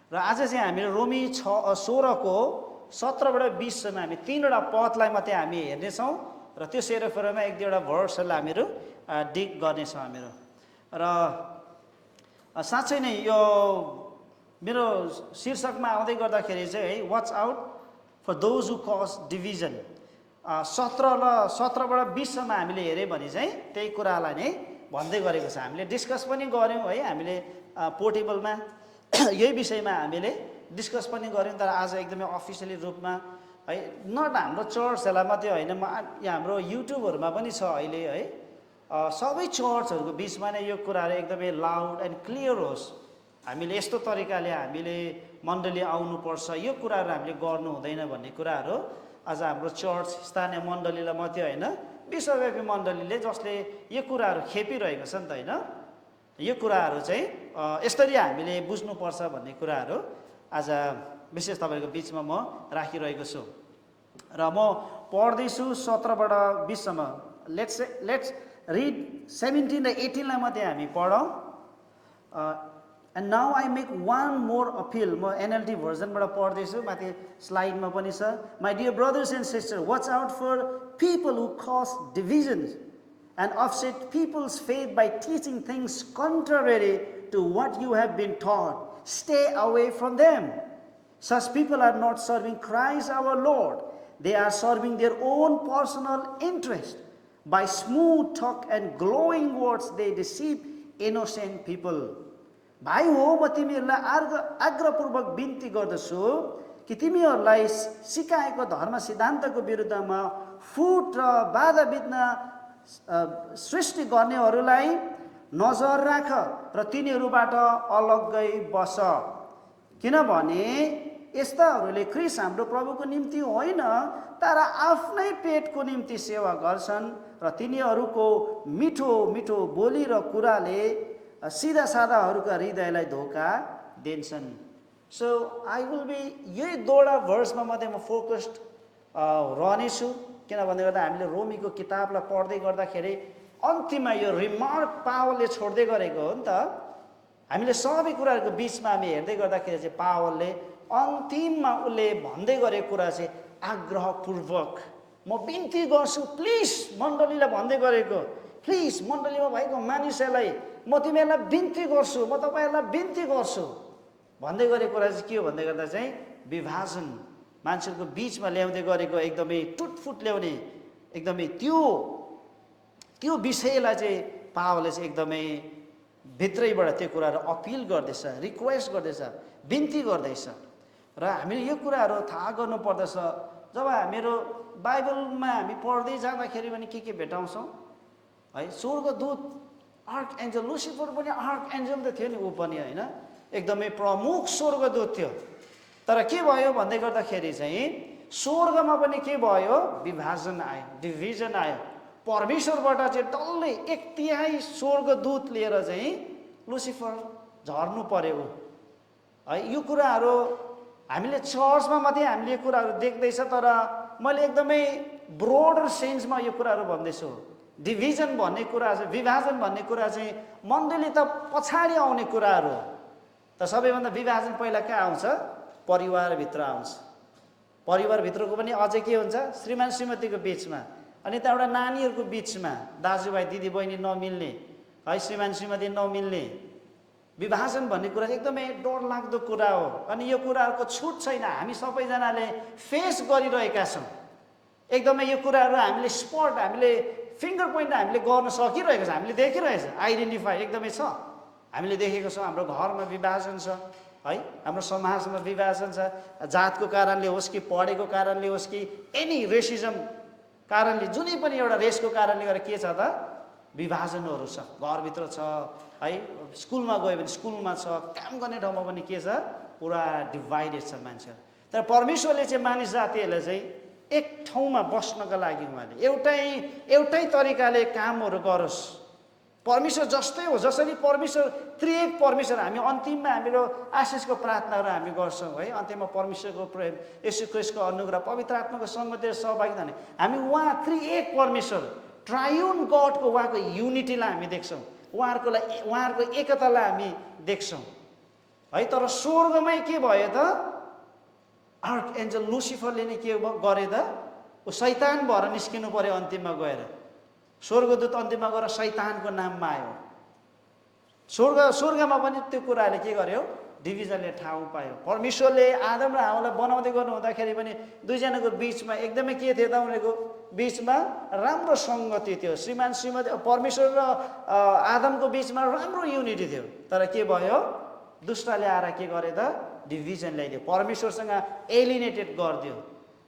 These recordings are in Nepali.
र आज चाहिँ हामीले रोमी 16को 17बाट 20 सम्म हामी 3वटा पदलाई मात्रै हामी हेर्नेछौँ र त्यो सेरोफेरोमा 1-2वटा भर्सहरूलाई हामीहरू डिग गर्नेछौँ हामीहरू। र साँच्चै नै यो मेरो शीर्षकमा आउँदै गर्दाखेरि चाहिँ है watch out for those who cause division 17बाट 20 सम्म हामीले हेऱ्यौँ भने चाहिँ त्यही कुरालाई नै भन्दै गरेको छ। हामीले डिस्कस पनि गऱ्यौँ है, हामीले पोर्टेबलमा यही विषयमा हामीले डिस्कस पनि गऱ्यौँ। तर आज एकदमै अफिसियली रूपमा है, नट हाम्रो चर्चहरूलाई मात्रै होइन, यहाँ हाम्रो युट्युबहरूमा पनि छ अहिले है, सबै चर्चहरूको बिचमा नै यो कुराहरू एकदमै लाउड एन्ड क्लियर होस्। हामीले यस्तो तरिकाले हामीले मण्डली आउनुपर्छ, यो कुराहरू हामीले गर्नु हुँदैन भन्ने कुराहरू आज हाम्रो चर्च स्थानीय मण्डलीलाई मात्रै होइन, विश्वव्यापी मण्डलीले जसले यो कुराहरू खेपिरहेको छ नि त होइन, यो कुराहरू चाहिँ यसरी हामीले बुझ्नुपर्छ भन्ने कुराहरू आज विशेष तपाईँको बिचमा म राखिरहेको छु। र म पढ्दैछु 17बाट 20 सम्म। लेट्स रिड 17 र 18लाई मात्रै हामी पढौँ। And now I make one more appeal. म एनएलटी भर्जनबाट पढ्दैछु, माथि स्लाइडमा पनि छ। My dear brothers and sister, watch out for people who cause divisions and offset people's faith by teaching things contrary to what you have been taught. Stay away from them. Such people are not serving Christ our Lord. They are serving their own personal interest. By smooth talk and glowing words, they deceive innocent people. भाइ हो, म तिमीहरूलाई आग्रहपूर्वक बिन्ती गर्दछु कि तिमीहरूलाई सिकाएको धर्म सिद्धान्तको विरुद्धमा फुट र बाधा बित्न सृष्टि गर्नेहरूलाई नजर राख र तिनीहरूबाट अलग्गै बस। किनभने यस्ताहरूले ख्रीष्ट हाम्रो प्रभुको निम्ति होइन तर आफ्नै पेटको निम्ति सेवा गर्छन् र तिनीहरूको मिठो मिठो बोली र कुराले सिधा सादाहरूका हृदयलाई धोका दिन्छन्। सो आई विल बी यही दुईवटा भर्समा मात्रै म फोकस्ड रहनेछु, किनभने गर्दा हामीले रोमीको किताबलाई पढ्दै गर्दाखेरि अन्तिममा यो रिमार्क पावलले छोड्दै गरेको हो नि त। हामीले सबै कुराहरूको बिचमा हामी हेर्दै गर्दाखेरि चाहिँ पावलले अन्तिममा उसले भन्दै गरेको कुरा चाहिँ आग्रहपूर्वक म बिन्ती गर्छु, प्लिज मण्डलीलाई भन्दै गरेको, प्लिज मण्डलीमा भएको मानिसहरूलाई म तिमीहरूलाई बिन्ती गर्छु, म तपाईँहरूलाई बिन्ती गर्छु भन्दै गरेको कुरा चाहिँ के हो भन्दै गर्दा चाहिँ विभाजन मान्छेको बिचमा ल्याउँदै गरेको, एकदमै टुटफुट ल्याउने, एकदमै त्यो विषयलाई चाहिँ पावलले चाहिँ एकदमै भित्रैबाट त्यो कुराहरू अपिल गर्दैछ, रिक्वेस्ट गर्दैछ, बिन्ती गर्दैछ। र हामीले यो कुराहरू थाहा गर्नुपर्दछ। जब हामीहरू बाइबलमा हामी पढ्दै जाँदाखेरि पनि के भेटाउँछौँ है, स्वर्गदूत आर्क एन्जल, लुसिफर पनि आर्क एन्जल त थियो नि, ऊ पनि होइन, एकदमै प्रमुख स्वर्गदूत थियो। तर के भयो भन्दै गर्दाखेरि चाहिँ स्वर्गमा पनि के भयो, विभाजन आयो, डिभिजन आयो। परमेश्वरबाट चाहिँ डल्लै 1/3 स्वर्गदूत लिएर चाहिँ लुसिफर झर्नु पर्यो है। यो कुराहरू हामीले चर्चमा मात्रै हामीले यो कुराहरू देख्दैछ, तर मैले एकदमै ब्रोडर सेन्समा यो कुराहरू भन्दैछु। डिभिजन भन्ने कुरा चाहिँ, विभाजन भन्ने कुरा चाहिँ मण्डली त पछाडि आउने कुराहरू हो। त सबैभन्दा विभाजन पहिला कहाँ आउँछ, परिवारभित्र आउँछ। परिवारभित्रको पनि अझै के हुन्छ, श्रीमान श्रीमतीको बिचमा, अनि त्यहाँबाट नानीहरूको बिचमा, दाजुभाइ दिदीबहिनी नमिल्ने है, श्रीमान श्रीमती नमिल्ने, विभाजन भन्ने कुरा एकदमै डरलाग्दो कुरा हो। अनि यो कुराहरूको छुट छैन, हामी सबैजनाले फेस गरिरहेका छौँ। एकदमै यो कुराहरू हामीले स्पट, हामीले फिङ्गर पोइन्ट हामीले गर्न सकिरहेको छ, हामीले देखिरहेछ, आइडेन्टिफाई एकदमै छ। हामीले देखेको छौँ हाम्रो घरमा विभाजन छ है, हाम्रो समाजमा विभाजन छ, जातको कारणले होस् कि पढेको कारणले होस् कि एनी रेसिजम कारणले, जुनै पनि एउटा रेसको कारणले गर्दा के छ त, विभाजनहरू छ। घरभित्र छ है, स्कुलमा गयो भने स्कुलमा छ, काम गर्ने ठाउँमा पनि के छ, पुरा डिभाइडेड छ मान्छे। तर परमेश्वरले चाहिँ मानिस जातिहरूलाई चाहिँ एक ठाउँमा बस्नका लागि उहाँले एउटै तरिकाले कामहरू गरोस्। परमेश्वर जस्तै हो, जसरी परमेश्वर त्रिएक परमेश्वर, हामी अन्तिममा हाम्रो आशिषको प्रार्थनाहरू हामी गर्छौँ है, अन्तिममा परमेश्वरको प्रेम, येशू ख्रीष्टको अनुग्रह, पवित्र आत्माको सङ्गतिमा सहभागिता हुने, हामी उहाँ त्रिएक परमेश्वर, ट्रायुन गडको उहाँको युनिटीलाई हामी देख्छौँ, उहाँहरूको एकतालाई हामी देख्छौँ। है। तर स्वर्गमै के भयो त, आर्क एन्जल लुसिफरले नै के गरे त, ऊ शैतान भएर निस्किनु पर्यो अन्तिममा गएर। स्वर्गदूत अन्तिममा गएर शैतानको नाममा आयो। स्वर्गमा पनि त्यो कुराले के गर्यो, डिभिजनले ठाउँ पायो। परमेश्वरले आदम र हावालाई बनाउँदै गर्नु हुँदाखेरि पनि दुईजनाको बिचमा एकदमै के थियो त, उनीहरूको बिचमा राम्रो सङ्गति थियो। श्रीमान श्रीमती परमेश्वर र आदमको बिचमा राम्रो युनिटी थियो। तर के भयो, दुष्टले आएर के गरे त, डिभिजन ल्याइदियो, परमेश्वरसँग एलिनेटेड गरिदियो।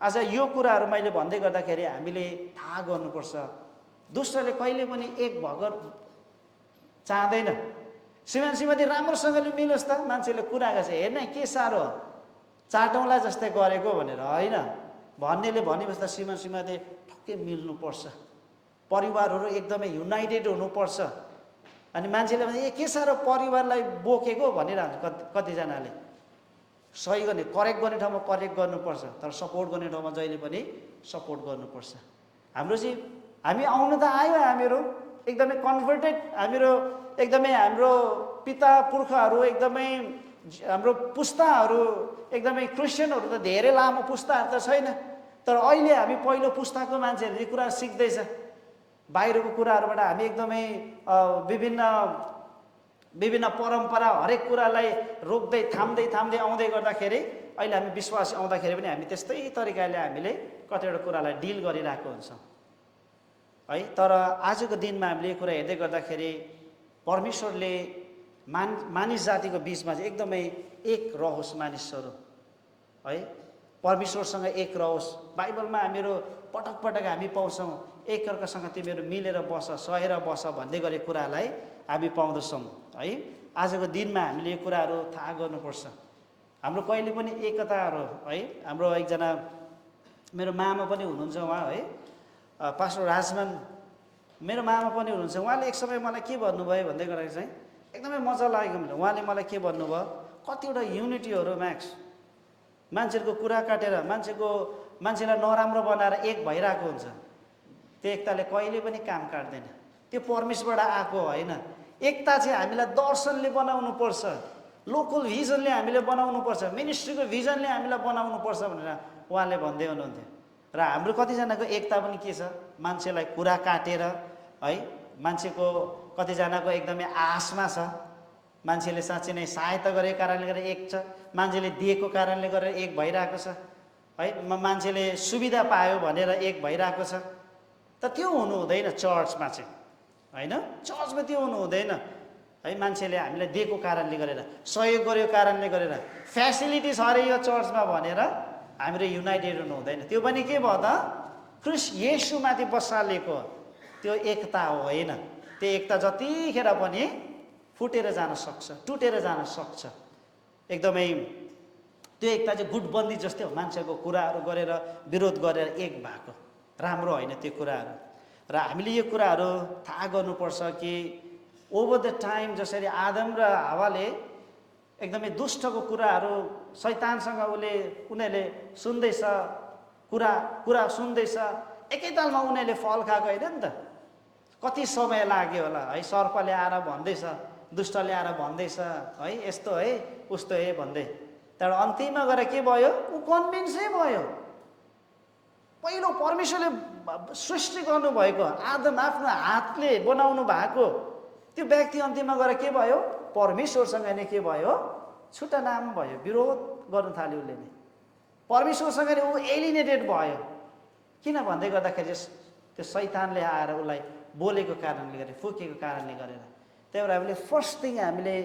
आज यो कुराहरू मैले भन्दै गर्दाखेरि हामीले थाहा गर्नुपर्छ, दुष्टले कहिले पनि एक भगर चाहँदैन। श्रीमान श्रीमती राम्रोसँगले मिलोस् त, मान्छेले कुरा गर्छ, हेर्न के साह्रो चाटौँला जस्तै गरेको भनेर, होइन। भन्नेले भनेपछि त श्रीमान श्रीमती ठक्कै मिल्नुपर्छ, परिवारहरू एकदमै युनाइटेड हुनुपर्छ। अनि मान्छेले भने के साह्रो परिवारलाई बोकेको भनिरहन्छ कतिजनाले। सही गर्ने, करेक्ट गर्ने ठाउँमा करेक्ट गर्नुपर्छ, तर सपोर्ट गर्ने ठाउँमा जहिले पनि सपोर्ट गर्नुपर्छ। हाम्रो चाहिँ हामी आउनु त आयो, हामीहरू एकदमै कन्भर्टेड, हामीहरू एकदमै हाम्रो पिता पुर्खाहरू एकदमै हाम्रो पुस्ताहरू एकदमै क्रिस्चियनहरू त धेरै लामो पुस्ताहरू त छैन। तर अहिले हामी पहिलो पुस्ताको मान्छेहरूले कुरा सिक्दैछ। बाहिरको कुराहरूबाट हामी एकदमै विभिन्न परम्परा हरेक कुरालाई रोक्दै थाम्दै आउँदै गर्दाखेरि अहिले हामी विश्वास आउँदाखेरि पनि हामी त्यस्तै तरिकाले हामीले कतिवटा कुरालाई डिल गरिरहेको हुन्छौँ है। तर आजको दिनमा हामीले यो कुरा हेर्दै गर्दाखेरि परमेश्वरले मानिस जातिको बिचमा चाहिँ एकदमै एक रहोस् मानिसहरू है, परमेश्वरसँग एक रहोस्। बाइबलमा हामीहरू पटक पटक हामी पाउँछौँ, एकअर्कासँग तिमीहरू मिलेर बस, सहेर बस भन्दै गरेको कुरालाई हामी पाउँदछौँ है। आजको दिनमा हामीले यो कुराहरू थाहा गर्नुपर्छ। हाम्रो कहिले पनि एकताहरू है। हाम्रो एकजना मेरो मामा पनि हुनुहुन्छ, उहाँ है पास्टर राजमान, मेरो मामा पनि हुनुहुन्छ। उहाँले एक समय मलाई के भन्नुभयो भन्दै गर्दाखेरि चाहिँ एकदमै मजा लागेको मैले। उहाँले मलाई के भन्नुभयो, कतिवटा युनिटीहरू म्याक्स मान्छेहरूको कुरा काटेर मान्छेलाई नराम्रो बनाएर एक भइरहेको हुन्छ। त्यो एकताले कहिले पनि काम काट्दैन, त्यो परमेश्वरबाट आएको होइन। एकता चाहिँ हामीलाई दर्शनले बनाउनु पर्छ, लोकल भिजनले हामीले बनाउनु पर्छ, मिनिस्ट्रीको भिजनले हामीलाई बनाउनु पर्छ भनेर उहाँले भन्दै हुनुहुन्थ्यो। र हाम्रो कतिजनाको एकता पनि के छ, मान्छेलाई कुरा काटेर है, मान्छेको कतिजनाको एकदमै आशमा छ, मान्छेले साँच्चै नै सहायता गरेको कारणले गर्दा एक छ, मान्छेले दिएको कारणले गरेर एक भइरहेको छ है, मान्छेले सुविधा पायो भनेर एक भइरहेको छ। त त्यो हुनु हुँदैन चर्चमा चाहिँ होइन, चर्चमा त्यो हुनु हुँदैन है। मान्छेले हामीलाई दिएको कारणले गरेर, सहयोग गरेको कारणले गरेर, फेसिलिटिज अरे यो चर्चमा भनेर हामीहरू युनाइटेड हुनु हुँदैन। त्यो पनि के भयो त, ख्रिस्ट येशूमाथि बसालेको त्यो एकता हो होइन। त्यो एकता जतिखेर पनि फुटेर जान सक्छ, टुटेर जान सक्छ। एकदमै त्यो एकता चाहिँ गुटबन्दी जस्तै हो, मान्छेको कुराहरू गरेर विरोध गरेर एक भएको राम्रो होइन त्यो कुराहरू। र हामीले यो कुराहरू थाहा गर्नुपर्छ कि ओभर द टाइम जसरी आदम र हावाले एकदमै दुष्टको कुराहरू शैतानसँग उनीहरूले सुन्दैछ, कुरा सुन्दैछ, एकैतालमा उनीहरूले फल खाएको होइन नि त। कति समय लाग्यो होला है, सर्पले आएर भन्दैछ, दुष्टले आएर भन्दैछ है, यस्तो है उस्तो है भन्दै। तर अन्तिममा गएर के भयो, ऊ कन्भिन्सै भयो। पहिलो परमेश्वरले सृष्टि गर्नुभएको आदम आफ्नो हातले बनाउनु भएको त्यो व्यक्ति अन्तिममा गएर के भयो, परमेश्वरसँग नै के भयो, छुट्टा नाम भयो, विरोध गर्नु थाल्यो उसले नै। परमेश्वरसँग नै ऊ एलिनेटेड भयो। किन भन्दै गर्दाखेरि त्यो शैतानले आएर उसलाई बोलेको कारणले गरेर, फुकेको कारणले गरेर। त्यही भएर हामीले फर्स्ट थिङ हामीले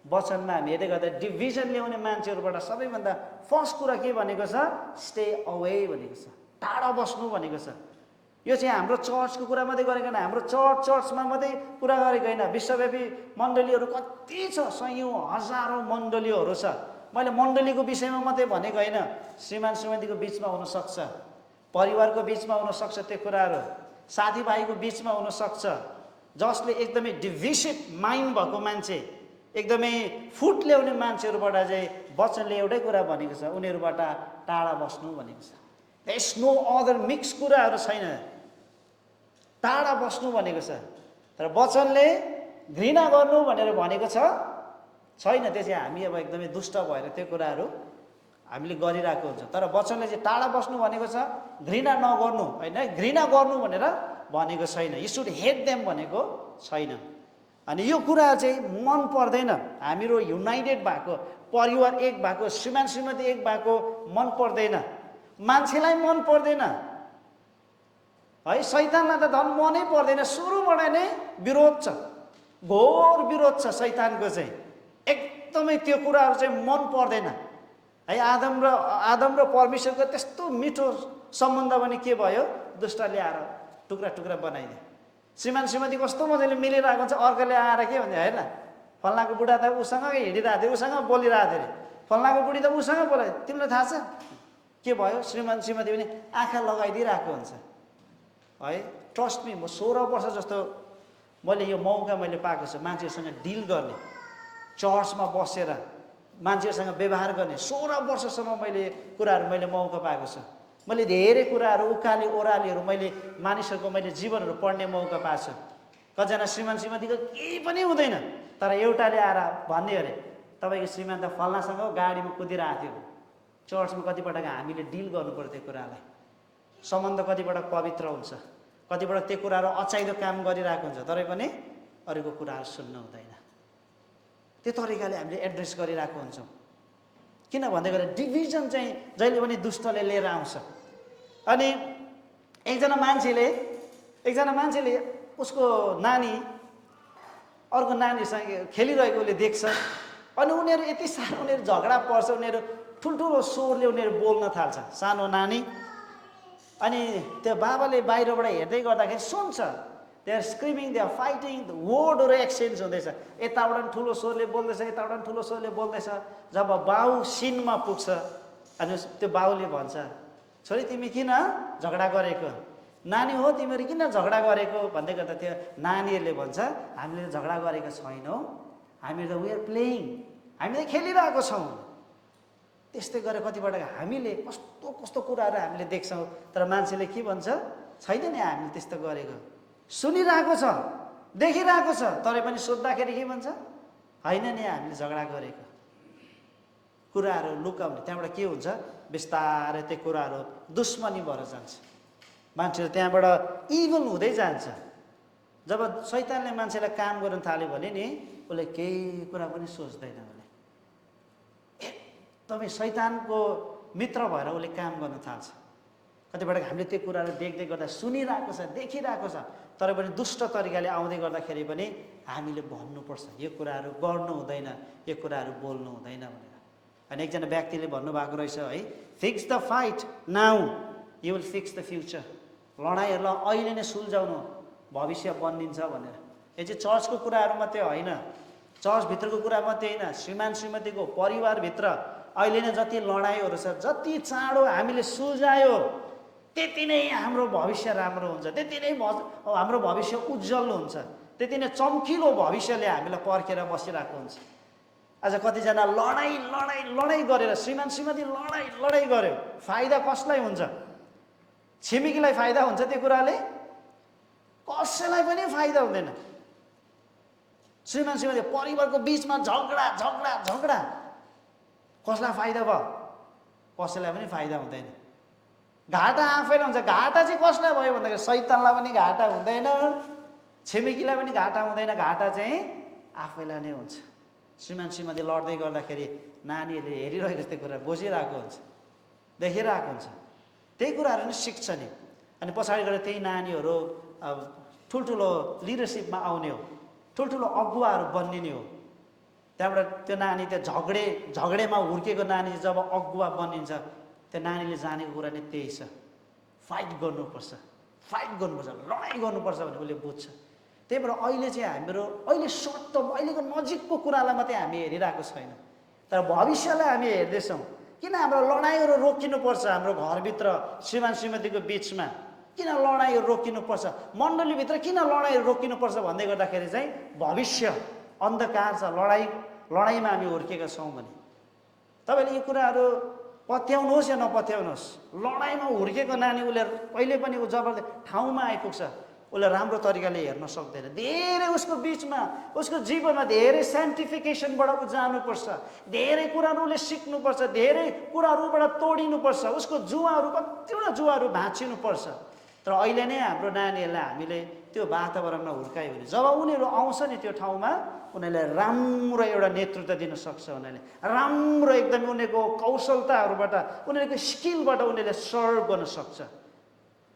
वचनमा हामी हेर्दै गर्दा डिभिजन ल्याउने मान्छेहरूबाट सबैभन्दा फर्स्ट कुरा के भनेको छ, स्टे अवे भनेको छ, टाढा बस्नु भनेको छ। यो चाहिँ हाम्रो चर्चको कुरा मात्रै गरेको होइन, हाम्रो चर्चमा मात्रै कुरा गरेको होइन, विश्वव्यापी मण्डलीहरू कति छ, सयौँ हजारौँ मण्डलीहरू छ। मैले मण्डलीको विषयमा मात्रै भनेको होइन, श्रीमान श्रीमतीको बिचमा हुनसक्छ, परिवारको बिचमा हुनसक्छ, त्यो कुराहरू साथीभाइको बिचमा हुनसक्छ। जसले एकदमै डिभिसिभ माइन्ड भएको मान्छे, एकदमै फुट ल्याउने मान्छेहरूबाट चाहिँ वचनले एउटै कुरा भनेको छ, उनीहरूबाट टाढा बस्नु भनेको छ। There is no other mix कुराहरू छैन, टाढा बस्नु भनेको छ। तर वचनले घृणा गर्नु भनेर भनेको छ, छैन, त्यसै हामी अब एकदमै दुष्ट भएर त्यो कुराहरू हामीले गरिरहेको हुन्छ। तर वचनले चाहिँ टाढा बस्नु भनेको छ, घृणा नगर्नु होइन, घृणा गर्नु भनेर भनेको छैन, यु सुड हेट देम भनेको छैन। अनि यो कुरा चाहिँ मन पर्दैन, हामीहरू युनाइटेड भएको, परिवार एक भएको, श्रीमान श्रीमती एक भएको मन पर्दैन, मान्छेलाई मन पर्दैन है, शैतानलाई त धन मनै पर्दैन, सुरुबाट नै विरोध छ, घोर विरोध छ शैतानको चाहिँ, एकदमै त्यो कुराहरू चाहिँ मन पर्दैन है। आदम र परमेश्वरको त्यस्तो मिठो सम्बन्ध पनि के भयो, दुष्टले आएर टुक्रा टुक्रा बनाइदियो। श्रीमान श्रीमती कस्तो मजाले मिलिरहेको हुन्छ, अर्कोले आएर के भन्छ, हेर्न फल्नाको बुढा त उसँग हिँडिरहेको थियो, उसँग बोलिरहेको थियो अरे, फल्नाको बुढी त उसँग बोलायो, तिमीलाई थाहा छ के भयो, श्रीमान श्रीमती पनि आँखा लगाइदिइरहेको हुन्छ है। ट्रस्ट मी, म 16 वर्ष जस्तो मैले यो मौका पाएको छु मान्छेहरूसँग डिल गर्ने, चर्चमा बसेर मान्छेहरूसँग व्यवहार गर्ने, 16 वर्षसम्म मैले कुराहरू मौका पाएको छु। मैले धेरै कुराहरू उकाली ओह्रालीहरू मानिसहरूको जीवनहरू पढ्ने मौका पाएको छु। कतिजना श्रीमान श्रीमतीको केही पनि हुँदैन, तर एउटाले आएर भन्ने अरे तपाईँको श्रीमान त फल्नासँग गाडीमा कुदिरहेको थियो। चर्चमा कतिपटक हामीले डिल गर्नु पर्यो त्यो कुरालाई, सम्बन्ध कतिपटक पवित्र हुन्छ, कतिपटक त्यो कुराहरू अचाहिँदो काम गरिरहेको हुन्छ, तरै पनि अरूको कुराहरू सुन्नु हुँदैन। त्यो तरिकाले हामीले एड्रेस गरिरहेको हुन्छौँ। किन भन्दाखेरि डिभिजन चाहिँ जहिले पनि दुष्टले लिएर आउँछ। अनि एकजना मान्छेले उसको नानी अर्को नानीसँग खेलिरहेको उसले देख्छ, अनि उनीहरू यति साह्रो झगडा पर्छ, उनीहरू ठुल्ठुलो स्वरले उनीहरू बोल्न थाल्छ, सानो नानी। अनि त्यो बाबाले बाहिरबाट हेर्दै गर्दाखेरि सुन्छ, they are screaming, they are fighting, वर्डहरू एक्सचेन्ज हुँदैछ, यताबाट ठुलो स्वरले बोल्दैछ, यताबाट ठुलो स्वरले बोल्दैछ। जब बाउ सिनमा पुग्छ अनि त्यो बाउले भन्छ, छोरी तिमी किन झगडा गरेको, नानी हो तिमीहरू किन झगडा गरेको भन्दै गर्दा त्यो नानीहरूले भन्छ, हामीले झगडा गरेको छैनौँ, हामीहरू त वी आर प्लेइङ, हामीले खेलिरहेको छौँ। त्यस्तै गरेर कतिपटक हामीले कस्तो कस्तो कुराहरू हामीले देख्छौँ, तर मान्छेले के भन्छ, छैन नि हामीले त्यस्तो गरेको, सुनिरहेको छ, देखिरहेको छ, तरै पनि सोद्धाखेरि के भन्छ, होइन नि हामीले झगडा गरेको। कुराहरू लुकाउने, त्यहाँबाट के हुन्छ, बिस्तारै त्यो कुराहरू दुश्मनी भएर जान्छ, मान्छेहरू त्यहाँबाट इभल हुँदै जान्छ। जब शैतानले मान्छेलाई काम गर्न थाल्यो भने नि उसले केही कुरा पनि सोच्दैन, उसले एकदमै शैतानको मित्र भएर उसले काम गर्न थाल्छ। कतिपटक हामीले त्यो कुराहरू देख्दै गर्दा सुनिरहेको छ, देखिरहेको छ, तर पनि दुष्ट तरिकाले आउँदै गर्दाखेरि पनि हामीले भन्नुपर्छ, यो कुराहरू गर्नु हुँदैन, यो कुराहरू बोल्नु हुँदैन भनेर। अनि एकजना व्यक्तिले भन्नुभएको रहेछ है, fix the fight now you will fix the future. लडाइँहरूलाई अहिले नै सुल्झाउनु, भविष्य बनिन्छ भनेर। यो चाहिँ चर्चको कुराहरू मात्रै होइन, चर्चभित्रको कुरा मात्रै होइन, श्रीमान श्रीमतीको परिवारभित्र अहिले नै जति लडाइँहरू छ, जति चाँडो हामीले सुल्झायो त्यति नै हाम्रो भविष्य राम्रो हुन्छ, त्यति नै हाम्रो भविष्य उज्जवल हुन्छ, त्यति नै चम्किलो भविष्यले हामीलाई पर्खेर बसिरहेको हुन्छ। आज कतिजना लडाइँ गरेर, श्रीमान श्रीमती लडाइँ गर्यो, फाइदा कसलाई हुन्छ, छिमेकीलाई फाइदा हुन्छ त्यो कुराले, कसैलाई पनि फाइदा हुँदैन। श्रीमान श्रीमती परिवारको बिचमा झगडा कसलाई फाइदा भयो, कसैलाई पनि फाइदा हुँदैन, घाटा आफैलाई हुन्छ। घाटा चाहिँ कसलाई भयो भन्दाखेरि शैतानलाई पनि घाटा हुँदैन, छिमेकीलाई पनि घाटा हुँदैन, घाटा चाहिँ आफैलाई नै हुन्छ। श्रीमान श्रीमती लड्दै गर्दाखेरि नानीहरूले हेरिरहेको त्यो कुरा बुझिरहेको हुन्छ, देखिरहेको हुन्छ, त्यही कुराहरू नै सिक्छ नि। अनि पछाडि गएर त्यही नानीहरू ठुल्ठुलो लिडरसिपमा आउने हो, ठुल्ठुलो अगुवाहरू बनिने हो। त्यहाँबाट त्यो नानी त्यो झगडेमा हुर्केको नानी जब अगुवा बनिन्छ, त्यो नानीले जानेको कुरा नै त्यही छ, फाइट गर्नुपर्छ, लडाइँ गर्नुपर्छ भने उसले बुझ्छ। त्यही भएर अहिले चाहिँ हाम्रो सर्ट टर्म अहिलेको नजिकको कुरालाई मात्रै हामी हेरिरहेको छैन, तर भविष्यलाई हामी हेर्दैछौँ। किन हाम्रो लडाइँहरू रोकिनुपर्छ, हाम्रो घरभित्र श्रीमान श्रीमतीको बिचमा किन लडाइँहरू रोकिनुपर्छ, मण्डलीभित्र किन लडाइँहरू रोकिनुपर्छ भन्दै गर्दाखेरि चाहिँ भविष्य अन्धकार छ, लडाइँमा हामी हुर्केका छौँ भने। तपाईँले यी कुराहरू पत्याउनुहोस् या नपत्याउनुहोस्, लडाइँमा हुर्केको नानी उसले पहिले पनि ऊ जब ठाउँमा आइपुग्छ, उसले राम्रो तरिकाले हेर्न सक्दैन। धेरै उसको बिचमा उसको जीवनमा धेरै साइन्टिफिकेसनबाट ऊ जानुपर्छ, धेरै कुराहरू उसले सिक्नुपर्छ, धेरै कुराहरूबाट तोडिनुपर्छ, उसको जुवाहरू कतिवटा जुवाहरू भाँचिनुपर्छ। तर अहिले नै हाम्रो नानीहरूलाई हामीले त्यो वातावरणमा हुर्कायो भने जब उनीहरू आउँछ नि त्यो ठाउँमा उनीहरूले राम्रो एउटा नेतृत्व दिन सक्छ, उनीहरूले राम्रो एकदमै उनीहरूको कौशलताहरूबाट उनीहरूको स्किलबाट उनीहरूले सर्भ गर्न सक्छ।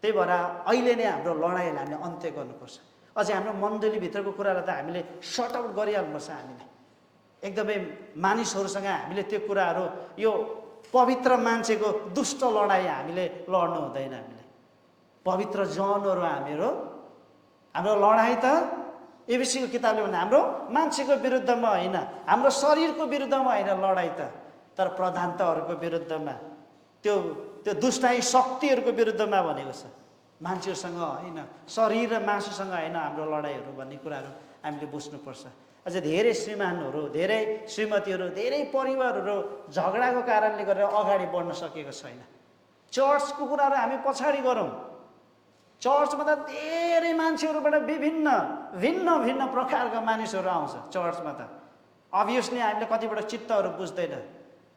त्यही भएर अहिले नै हाम्रो लडाइँलाई हामीले अन्त्य गर्नुपर्छ। अझै हाम्रो मण्डलीभित्रको कुरालाई त हामीले सर्ट आउट गरिहाल्नुपर्छ। हामीले एकदमै मानिसहरूसँग हामीले त्यो कुराहरू यो पवित्र मान्छेको दुष्ट लडाइँ हामीले लड्नु हुँदैन। हामीले पवित्र जनहरू हाम्रो लडाइँ त एबिसीको किताबले भन्दा हाम्रो मान्छेको विरुद्धमा होइन, हाम्रो शरीरको विरुद्धमा होइन लडाइँ त, तर प्रधानताहरूको विरुद्धमा, त्यो दुष्टाई शक्तिहरूको विरुद्धमा भनेको छ। मान्छेहरूसँग होइन, शरीर र मासुसँग होइन हाम्रो लडाइँहरू भन्ने कुराहरू हामीले बुझ्नुपर्छ। अझ धेरै श्रीमानहरू, धेरै श्रीमतीहरू, धेरै परिवारहरू झगडाको कारणले गरेर अगाडि बढ्न सकेको छैन। चर्चको कुराहरू हामी पछाडि गरौँ। चर्चमा त धेरै मान्छेहरूबाट भिन्न भिन्न प्रकारका मानिसहरू आउँछ चर्चमा त। अभियसली हामीले कतिपल्ट चित्तहरू बुझ्दैन,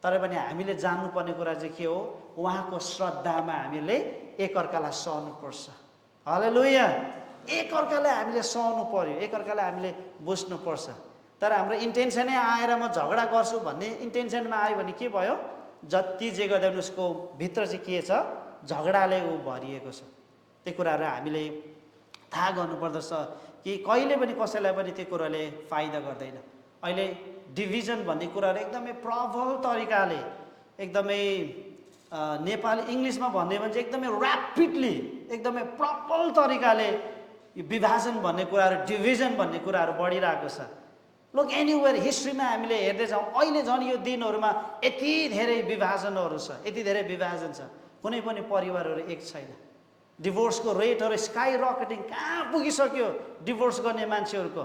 तर पनि हामीले जान्नुपर्ने कुरा चाहिँ के हो, उहाँको श्रद्धामा हामीले एकअर्कालाई सहनुपर्छ। हालेलुया। एकअर्कालाई हामीले सहनु पर्यो, एकअर्कालाई हामीले बुझ्नुपर्छ। तर हाम्रो इन्टेन्सनै आएर म झगडा गर्छु भन्ने इन्टेन्सनमा आयो भने के भयो, जति जे गर्दा पनि उसको भित्र चाहिँ के छ, झगडाले ऊ भरिएको छ। त्यो कुराहरू हामीले थाहा गर्नुपर्दछ कि कहिले पनि कसैलाई पनि त्यो कुराले फाइदा गर्दैन। अहिले डिभिजन भन्ने कुराहरू एकदमै प्रबल तरिकाले, एकदमै नेपाली इङ्ग्लिसमा भन्ने भने चाहिँ एकदमै ऱ्यापिडली, एकदमै प्रबल तरिकाले यो विभाजन भन्ने कुराहरू, डिभिजन भन्ने कुराहरू बढिरहेको छ। लुक एनिवेयर हिस्ट्रीमा हामीले हेर्दै जाउँ, अहिले झन् यो दिनहरूमा यति धेरै विभाजनहरू छ, यति धेरै विभाजन छ, कुनै पनि परिवारहरू एक छैन। डिभोर्सको रेटहरू स्काई रकेटिङ कहाँ पुगिसक्यो। डिभोर्स गर्ने मान्छेहरूको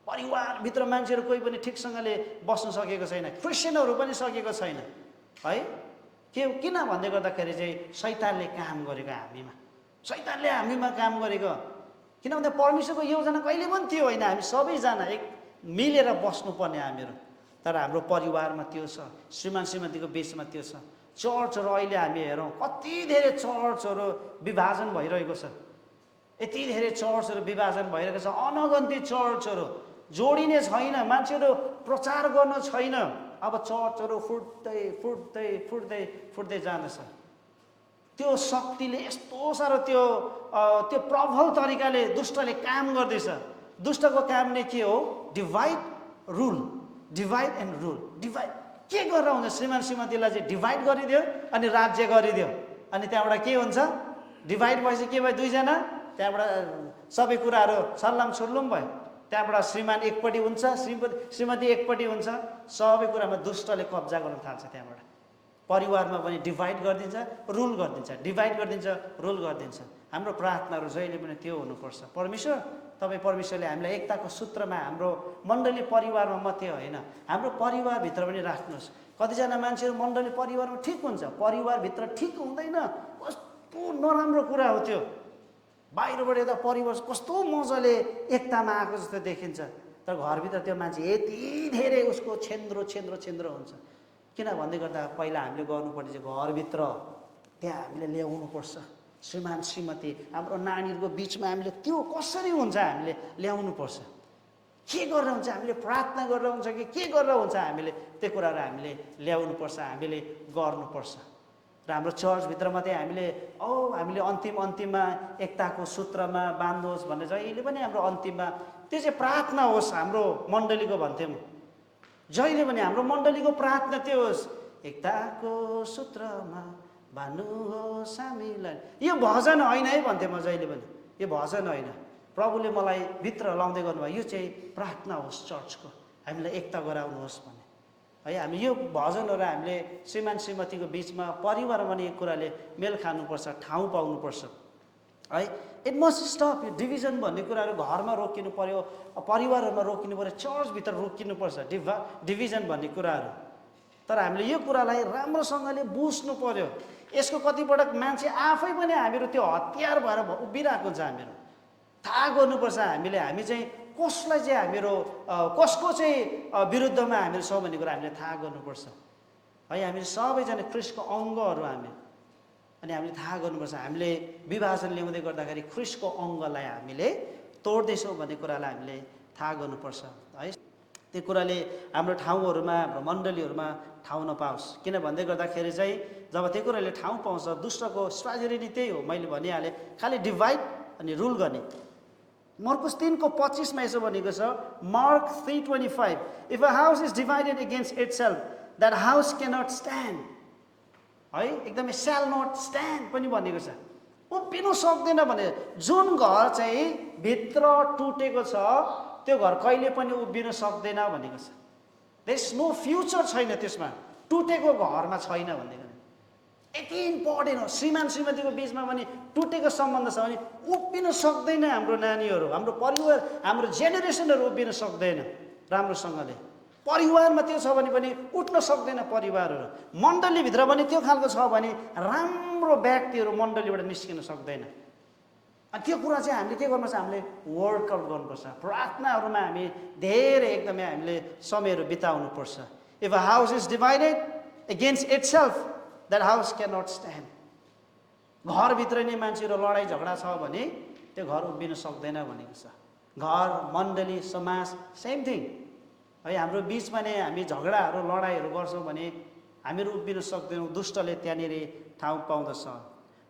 परिवारभित्र मान्छेहरू कोही पनि ठिकसँगले बस्न सकेको छैन, क्रिस्चियनहरू पनि सकेको छैन है। किन भन्दै गर्दाखेरि चाहिँ शैतानले काम गरेको हामीमा, शैतानले हामीमा काम गरेको। किन भन्दा परमेश्वरको योजना कहिले पनि त्यो होइन, हामी सबैजना एक मिलेर बस्नुपर्ने हामीहरू। तर हाम्रो परिवारमा त्यो छ, श्रीमान श्रीमतीको बिचमा त्यो छ। चर्चहरू अहिले हामी हेरौँ कति धेरै चर्चहरू विभाजन भइरहेको छ, यति धेरै चर्चहरू विभाजन भइरहेको छ। अनगन्ती चर्चहरू जोडिने छैन, मान्छेहरू प्रचार गर्न छैन। अब चर्चहरू फुट्दै जाँदछ। त्यो शक्तिले यस्तो साह्रो त्यो प्रबल तरिकाले दुष्टले काम गर्दैछ। दुष्टको काम नै के हो, डिभाइड एन्ड रुल। डिभाइड के गरेर हुन्छ, श्रीमान श्रीमतीलाई चाहिँ डिभाइड गरिदियो अनि राज्य गरिदियो, अनि त्यहाँबाट के हुन्छ, डिभाइड भएपछि के भयो, दुईजना, त्यहाँबाट सबै कुराहरू सल्लाम छुल्लुम भयो। त्यहाँबाट श्रीमान एकपट्टि हुन्छ, श्रीमती एकपट्टि हुन्छ, सबै कुरामा दुष्टले कब्जा गर्न थाल्छ। त्यहाँबाट परिवारमा पनि डिभाइड गरिदिन्छ, रुल गरिदिन्छ, डिभाइड गरिदिन्छ, रुल गरिदिन्छ। हाम्रो प्रार्थनाहरू जहिले पनि त्यो हुनुपर्छ, परमेश्वर परमेश्वरले हामीलाई एकताको सूत्रमा, हाम्रो मण्डली परिवारमा मात्रै होइन, हाम्रो परिवारभित्र पनि राख्नुहोस्। कतिजना मान्छेहरू मण्डली परिवारमा ठिक हुन्छ, परिवारभित्र ठिक हुँदैन, कस्तो नराम्रो कुरा हो त्यो। बाहिरबाट यता परिवार कस्तो मजाले एकतामा आएको जस्तो देखिन्छ, तर घरभित्र त्यो मान्छे यति धेरै उसको छेन्द्रो हुन्छ। किन भन्दै गर्दा पहिला हामीले गर्नुपर्ने चाहिँ घरभित्र त्यहाँ हामीले ल्याउनुपर्छ। श्रीमान श्रीमती, हाम्रो नानीहरूको बिचमा हामीले त्यो कसरी हुन्छ हामीले ल्याउनुपर्छ। के गरेर हुन्छ, हामीले प्रार्थना गरेर हुन्छ कि के गरेर हुन्छ, हामीले त्यो कुराहरू हामीले ल्याउनुपर्छ, हामीले गर्नुपर्छ। र हाम्रो चर्चभित्र मात्रै हामीले अन्तिममा एकताको सूत्रमा बाँध्नुहोस् भन्ने जहिले पनि हाम्रो अन्तिममा त्यो चाहिँ प्रार्थना होस्। हाम्रो मण्डलीको भन्थ्यौँ जहिले पनि हाम्रो मण्डलीको प्रार्थना त्यो होस्, एकताको सूत्रमा बाँध्नुहोस् हामीलाई। यो भजन होइन है भन्थेँ म जहिले पनि, यो भजन होइन, प्रभुले मलाई भित्र लाउँदै गर्नुभयो, यो चाहिँ प्रार्थना होस् चर्चको, हामीलाई एकता गराउनुहोस् भन्ने है। हामी यो भजनहरू हामीले श्रीमान श्रीमतीको बिचमा परिवारमा पनि एक कुराले मेल खानुपर्छ, ठाउँ पाउनुपर्छ है। It must stop. यो डिभिजन भन्ने कुराहरू घरमा रोकिनु पर्यो, परिवारहरूमा रोकिनु पर्यो, चर्चभित्र रोकिनुपर्छ डिभिजन भन्ने कुराहरू। तर हामीले यो कुरालाई राम्रोसँगले बुझ्नु पर्यो। यसको कतिपटक मान्छे आफै पनि हामीहरू त्यो हतियार भएर उभिरहेको हुन्छ, हामीहरू थाहा गर्नुपर्छ हामी चाहिँ कसलाई चाहिँ हामीहरू कसको चाहिँ विरुद्धमा हामीहरू छौँ भन्ने कुरा हामीले थाहा गर्नुपर्छ है। हामीले सबैजना ख्रिस्टको अङ्गहरू हामी, अनि हामीले थाहा गर्नुपर्छ हामीले विभाजन ल्याउँदै गर्दाखेरि ख्रिस्टको अङ्गलाई हामीले तोड्दैछौँ भन्ने कुरालाई हामीले थाहा गर्नुपर्छ है। त्यो कुराले हाम्रो ठाउँहरूमा, हाम्रो मण्डलीहरूमा ठाउँ नपाओस्। किन भन्दै गर्दाखेरि चाहिँ जब त्यो कुराले ठाउँ पाउँछ, दुष्टको स्ट्राटेजी नै त्यही हो, मैले भनिहालेँ, खालि डिभाइड अनि रुल गर्ने। मर्कुस 3:25 यसो भनेको छ, mark 3:25, if a house is divided against itself that house cannot stand है। एकदमै स्याल नट स्ट्यान्ड पनि भनेको छ, उभिनु सक्दैन भने। जुन घर चाहिँ भित्र टुटेको छ त्यो घर कहिले पनि उभिनु सक्दैन भनेको छ। देयर इज नो फ्युचर छैन त्यसमा, टुटेको घरमा छैन भनेको। यति इम्पोर्टेन्ट हो। श्रीमान श्रीमतीको बिचमा पनि टुटेको सम्बन्ध छ भने उभिन सक्दैन हाम्रो नानीहरू, हाम्रो परिवार, हाम्रो जेनेरेसनहरू उभिन सक्दैन राम्रोसँगले। परिवारमा त्यो छ भने पनि उठ्न सक्दैन परिवारहरू। मण्डलीभित्र पनि त्यो खालको छ भने राम्रो व्यक्तिहरू मण्डलीबाट निस्किन सक्दैन। अनि त्यो कुरा चाहिँ हामीले के गर्नुपर्छ, हामीले वर्कआउट गर्नुपर्छ। प्रार्थनाहरूमा हामी धेरै एकदमै हामीले समयहरू बिताउनुपर्छ। If a house is divided against itself that house can not stand. घरभित्र नै मान्छेहरू लडाइँ झगडा छ भने त्यो घर उभिन सक्दैन भनेको छ। घर, मण्डली, समाज सेम थिङ है। हाम्रो बिचमा नै हामी झगडाहरू लडाइँहरू गर्छौँ भने हामीहरू उभिन सक्दैनौँ। दुष्टले त्यहाँनिर ठाउँ पाउँदछ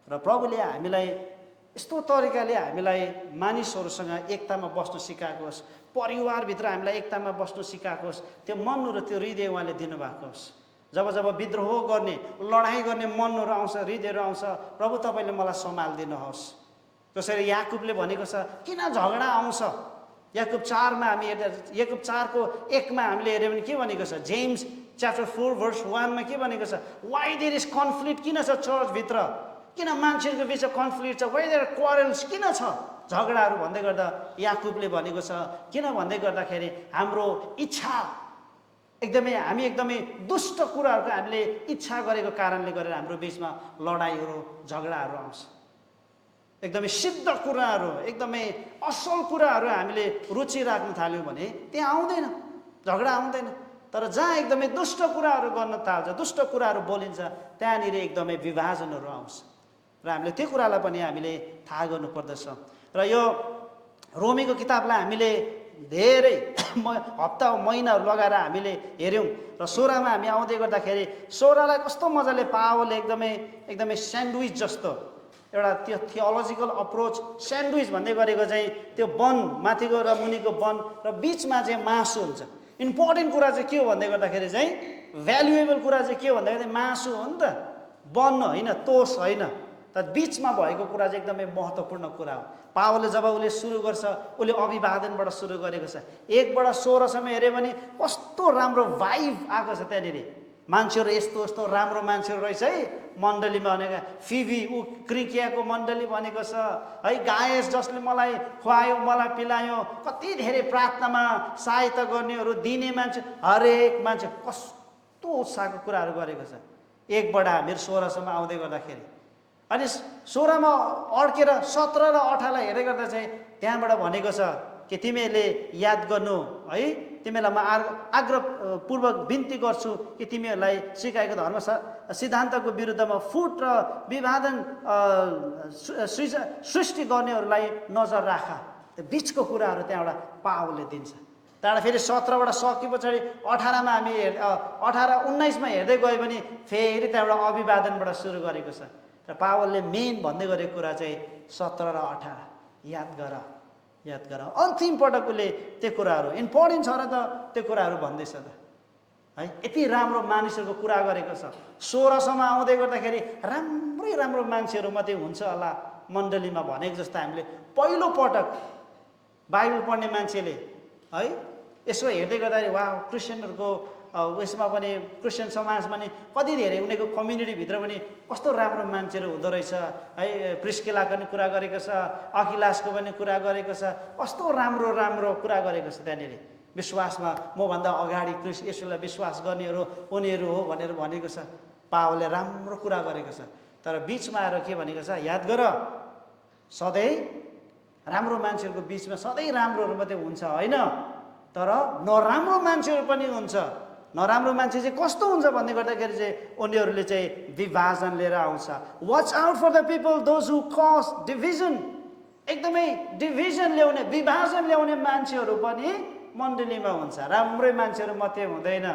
र प्रभुले हामीलाई यस्तो तरिकाले हामीलाई मानिसहरूसँग एकतामा बस्न सिकाएको होस्, परिवारभित्र हामीलाई एकतामा बस्न सिकाएको होस्। त्यो मन र त्यो हृदय उहाँले दिनुभएको होस्। जब जब विद्रोह गर्ने, लडाइँ गर्ने मनहरू आउँछ, हृदयहरू आउँछ, प्रभु तपाईँले मलाई सम्हालिदिनुहोस्। जसरी याकुबले भनेको छ, किन झगडा आउँछ। याकुब 4 हामी हेर्दा, याकुब 4:1 हामीले हेऱ्यो भने के भनेको छ, जेम्स च्याप्टर 4:1 के भनेको छ, वाइ देयर इज कन्फ्लिक्ट, किन छ चर्चभित्र, किन मान्छेहरूको बिचमा कन्फ्लिक्ट छ, वाइ देयर क्वारल्स, किन छ झगडाहरू भन्दै गर्दा याकुबले भनेको छ, किन भन्दै गर्दाखेरि हाम्रो इच्छा हामी एकदमै दुष्ट कुराहरूको हामीले इच्छा गरेको कारणले गरेर हाम्रो बिचमा लडाइँहरू झगडाहरू आउँछ। एकदमै सिद्ध कुराहरू, एकदमै असल कुराहरू हामीले रुचि राख्न थाल्यौँ भने त्यहाँ आउँदैन, झगडा आउँदैन। तर जहाँ एकदमै दुष्ट कुराहरू गर्न थाल्छ, दुष्ट कुराहरू बोलिन्छ, त्यहाँनिर एकदमै विभाजनहरू आउँछ। र हामीले त्यो कुरालाई पनि हामीले थाहा गर्नुपर्दछ। र यो रोमीको किताबलाई हामीले धेरै हप्ता महिनाहरू लगाएर हामीले हेऱ्यौँ र 16मा हामी आउँदै गर्दाखेरि 16लाई कस्तो मजाले पावलले एकदमै स्यान्डविच जस्तो एउटा त्यो थियोलोजिकल अप्रोच, स्यान्डविच भन्दै गरेको चाहिँ त्यो बन, माथिको र मुनिको बन र बिचमा चाहिँ मासु हुन्छ। इम्पोर्टेन्ट कुरा चाहिँ के हो भन्दै गर्दाखेरि चाहिँ, भ्यालुएबल कुरा चाहिँ के हो भन्दाखेरि मासु हो नि त, बन होइन, तोस होइन। तर बिचमा भएको कुरा चाहिँ एकदमै महत्त्वपूर्ण कुरा हो। पावलले जब उसले सुरु गर्छ, उसले अभिवादनबाट सुरु गरेको छ। 1बाट 16सम्म हेऱ्यो भने कस्तो राम्रो भाइब आएको छ त्यहाँनिर। मान्छेहरू यस्तो यस्तो राम्रो मान्छेहरू रहेछ है मण्डलीमा भनेको। फिबी ऊ क्रिकियाको मण्डली भनेको छ है, गायस जसले मलाई खुवायो, मलाई पिलायो, कति धेरै प्रार्थनामा सहायता गर्नेहरू, दिने मान्छे, हरेक मान्छे, कस्तो उत्साहको कुराहरू गरेको छ। 1बाट हामीहरू 16सम्म आउँदै गर्दाखेरि, अनि 16मा अड्केर 17 र 18लाई हेर्दै गर्दा चाहिँ त्यहाँबाट भनेको छ कि तिमीहरूले याद गर्नु है, तिमीलाई म आग्रहपूर्वक बिन्ती गर्छु कि तिमीहरूलाई सिकाएको धर्म सिद्धान्तको विरुद्धमा फुट र विभाजन सृष्टि गर्नेहरूलाई नजर राख। त्यो बिचको कुराहरू त्यहाँबाट पावलले दिन्छ। त्यहाँबाट फेरि 17बाट सकि पछाडि 18मा हामी 18-19मा हेर्दै गयो भने फेरि त्यहाँबाट अभिवादनबाट सुरु गरेको छ। र पावलले मेन भन्दै गरेको कुरा चाहिँ 17 र 18 याद गर। अन्तिम पटक उसले त्यो कुराहरू इम्पोर्टेन्ट छ र त त्यो कुराहरू भन्दैछ त है। यति राम्रो मानिसहरूको कुरा गरेको छ। 16सम्म आउँदै गर्दाखेरि राम्रो मान्छेहरू मात्रै हुन्छ होला मण्डलीमा भनेको जस्तो हामीले पहिलो पटक बाइबल पढ्ने मान्छेले है यसो हेर्दै गर्दाखेरि वा क्रिस्चियनहरूको उसमा पनि, क्रिस्चियन समाजमा पनि कति धेरै उनीहरूको कम्युनिटीभित्र पनि कस्तो राम्रो मान्छेहरू हुँदो रहेछ है। प्रिस्किलाको पनि कुरा गरेको छ, अखिलासको पनि कुरा गरेको छ, कस्तो राम्रो कुरा गरेको छ त्यहाँनिर। विश्वासमा मभन्दा अगाडि क्रिस्ट येशूलाई विश्वास गर्नेहरू उनीहरू हो भनेर भनेको छ। पावलले राम्रो कुरा गरेको छ। तर बिचमा आएर के भनेको छ, याद गर सधैँ राम्रो मान्छेहरूको बिचमा सधैँ राम्रोहरू मात्रै हुन्छ होइन, तर नराम्रो मान्छेहरू पनि हुन्छ। नराम्रो मान्छे चाहिँ कस्तो हुन्छ भन्ने गर्दाखेरि चाहिँ उनीहरूले चाहिँ विभाजन लिएर आउँछ। Watch out for the people those who cause division. एकदमै डिभिजन ल्याउने, विभाजन ल्याउने मान्छेहरू पनि मण्डलीमा हुन्छ। राम्रै मान्छेहरू मात्रै हुँदैन,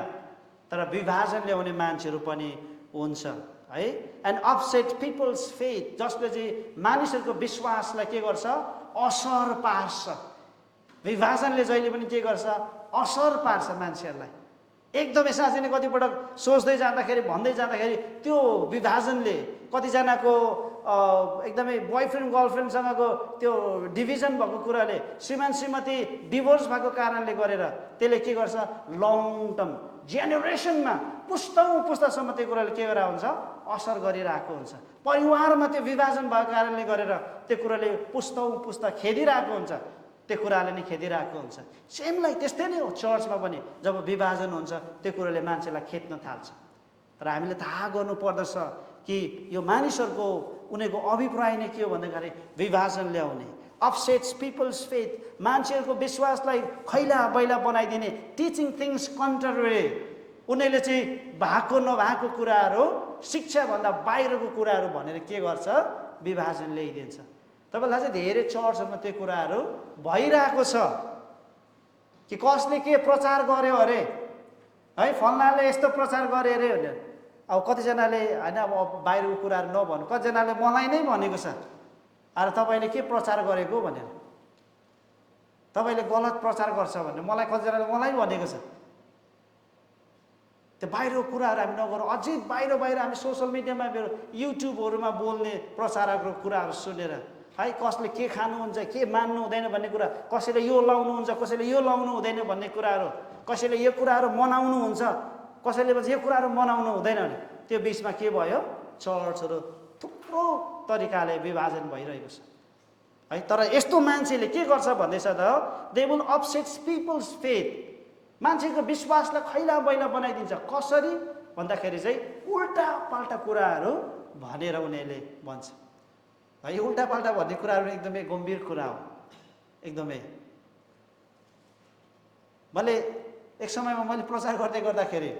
तर विभाजन ल्याउने मान्छेहरू पनि हुन्छ है। एन्ड अपसेट पिपल्स फेथ, जसले चाहिँ मानिसहरूको विश्वासलाई के गर्छ, असर पार्छ। विभाजनले जहिले पनि के गर्छ, असर पार्छ मान्छेहरूलाई। एकदमै साँच्चै नै कतिपटक सोच्दै जाँदाखेरि भन्दै जाँदाखेरि त्यो विभाजनले कतिजनाको एकदमै बोयफ्रेन्ड गर्लफ्रेन्डसँगको त्यो डिभिजन भएको कुराले, श्रीमान श्रीमती डिभोर्स भएको कारणले गरेर त्यसले के गर्छ, लङ टर्म जेनेरेसनमा पुस्तौँ पुस्तासम्म त्यो कुराले के गरेर हुन्छ, असर गरिरहेको हुन्छ। परिवारमा त्यो विभाजन भएको कारणले गरेर त्यो कुराले पुस्तौँ पुस्ता खेदिरहेको हुन्छ, त्यो कुराले नै खेदिरहेको हुन्छ। सेमलाई त्यस्तै नै हो चर्चमा पनि, जब विभाजन हुन्छ त्यो कुराले मान्छेलाई खेद्न थाल्छ। तर हामीले थाहा गर्नुपर्दछ कि यो मानिसहरूको उनीहरूको अभिप्राय नै के हो भन्दाखेरि विभाजन ल्याउने, अपसेट्स पिपल्स फेथ, मान्छेहरूको विश्वासलाई खैला बैला बनाइदिने, टिचिङ थिङ्स कन्ट्रारी। उनीहरूले चाहिँ भएको नभएको कुराहरू, शिक्षाभन्दा बाहिरको कुराहरू भनेर के गर्छ, विभाजन ल्याइदिन्छ। तपाईँलाई चाहिँ धेरै चर्चहरूमा त्यो कुराहरू भइरहेको छ कि कसले के प्रचार गर्यो अरे है, फल्नाले यस्तो प्रचार गरे अरे भनेर। अब कतिजनाले होइन अब बाहिरको कुराहरू नभन्नु, कतिजनाले मलाई नै भनेको छ अरे तपाईँले के प्रचार गरेको भनेर, तपाईँले गलत प्रचार गर्छ भनेर मलाई कतिजनाले मलाई भनेको छ। त्यो बाहिरको कुराहरू हामी नगरौँ। अझै बाहिर हामी सोसियल मिडियामा युट्युबहरूमा बोल्ने प्रचारकको कुराहरू सुनेर है, कसले के खानुहुन्छ, के मान्नु हुँदैन भन्ने कुरा, कसैले यो लाउनुहुन्छ, कसैले यो लाउनु हुँदैन भन्ने कुराहरू, कसैले यो कुराहरू मनाउनु हुन्छ, कसैले भन्छ यो कुराहरू मनाउनु हुँदैन भने त्यो बिचमा के भयो, चर्चहरू थुप्रो तरिकाले विभाजन भइरहेको छ है। तर यस्तो मान्छेले के गर्छ भन्दैछ त, they will upsets people's faith, मान्छेको विश्वासलाई खैला बैला बनाइदिन्छ। कसरी भन्दाखेरि चाहिँ उल्टा पाल्टा कुराहरू भनेर उनीहरूले भन्छ है। यो उल्टा पाल्टा भन्ने कुराहरू एकदमै गम्भीर कुरा हो एकदमै। मैले एक समयमा मैले प्रचार गर्दै गर्दाखेरि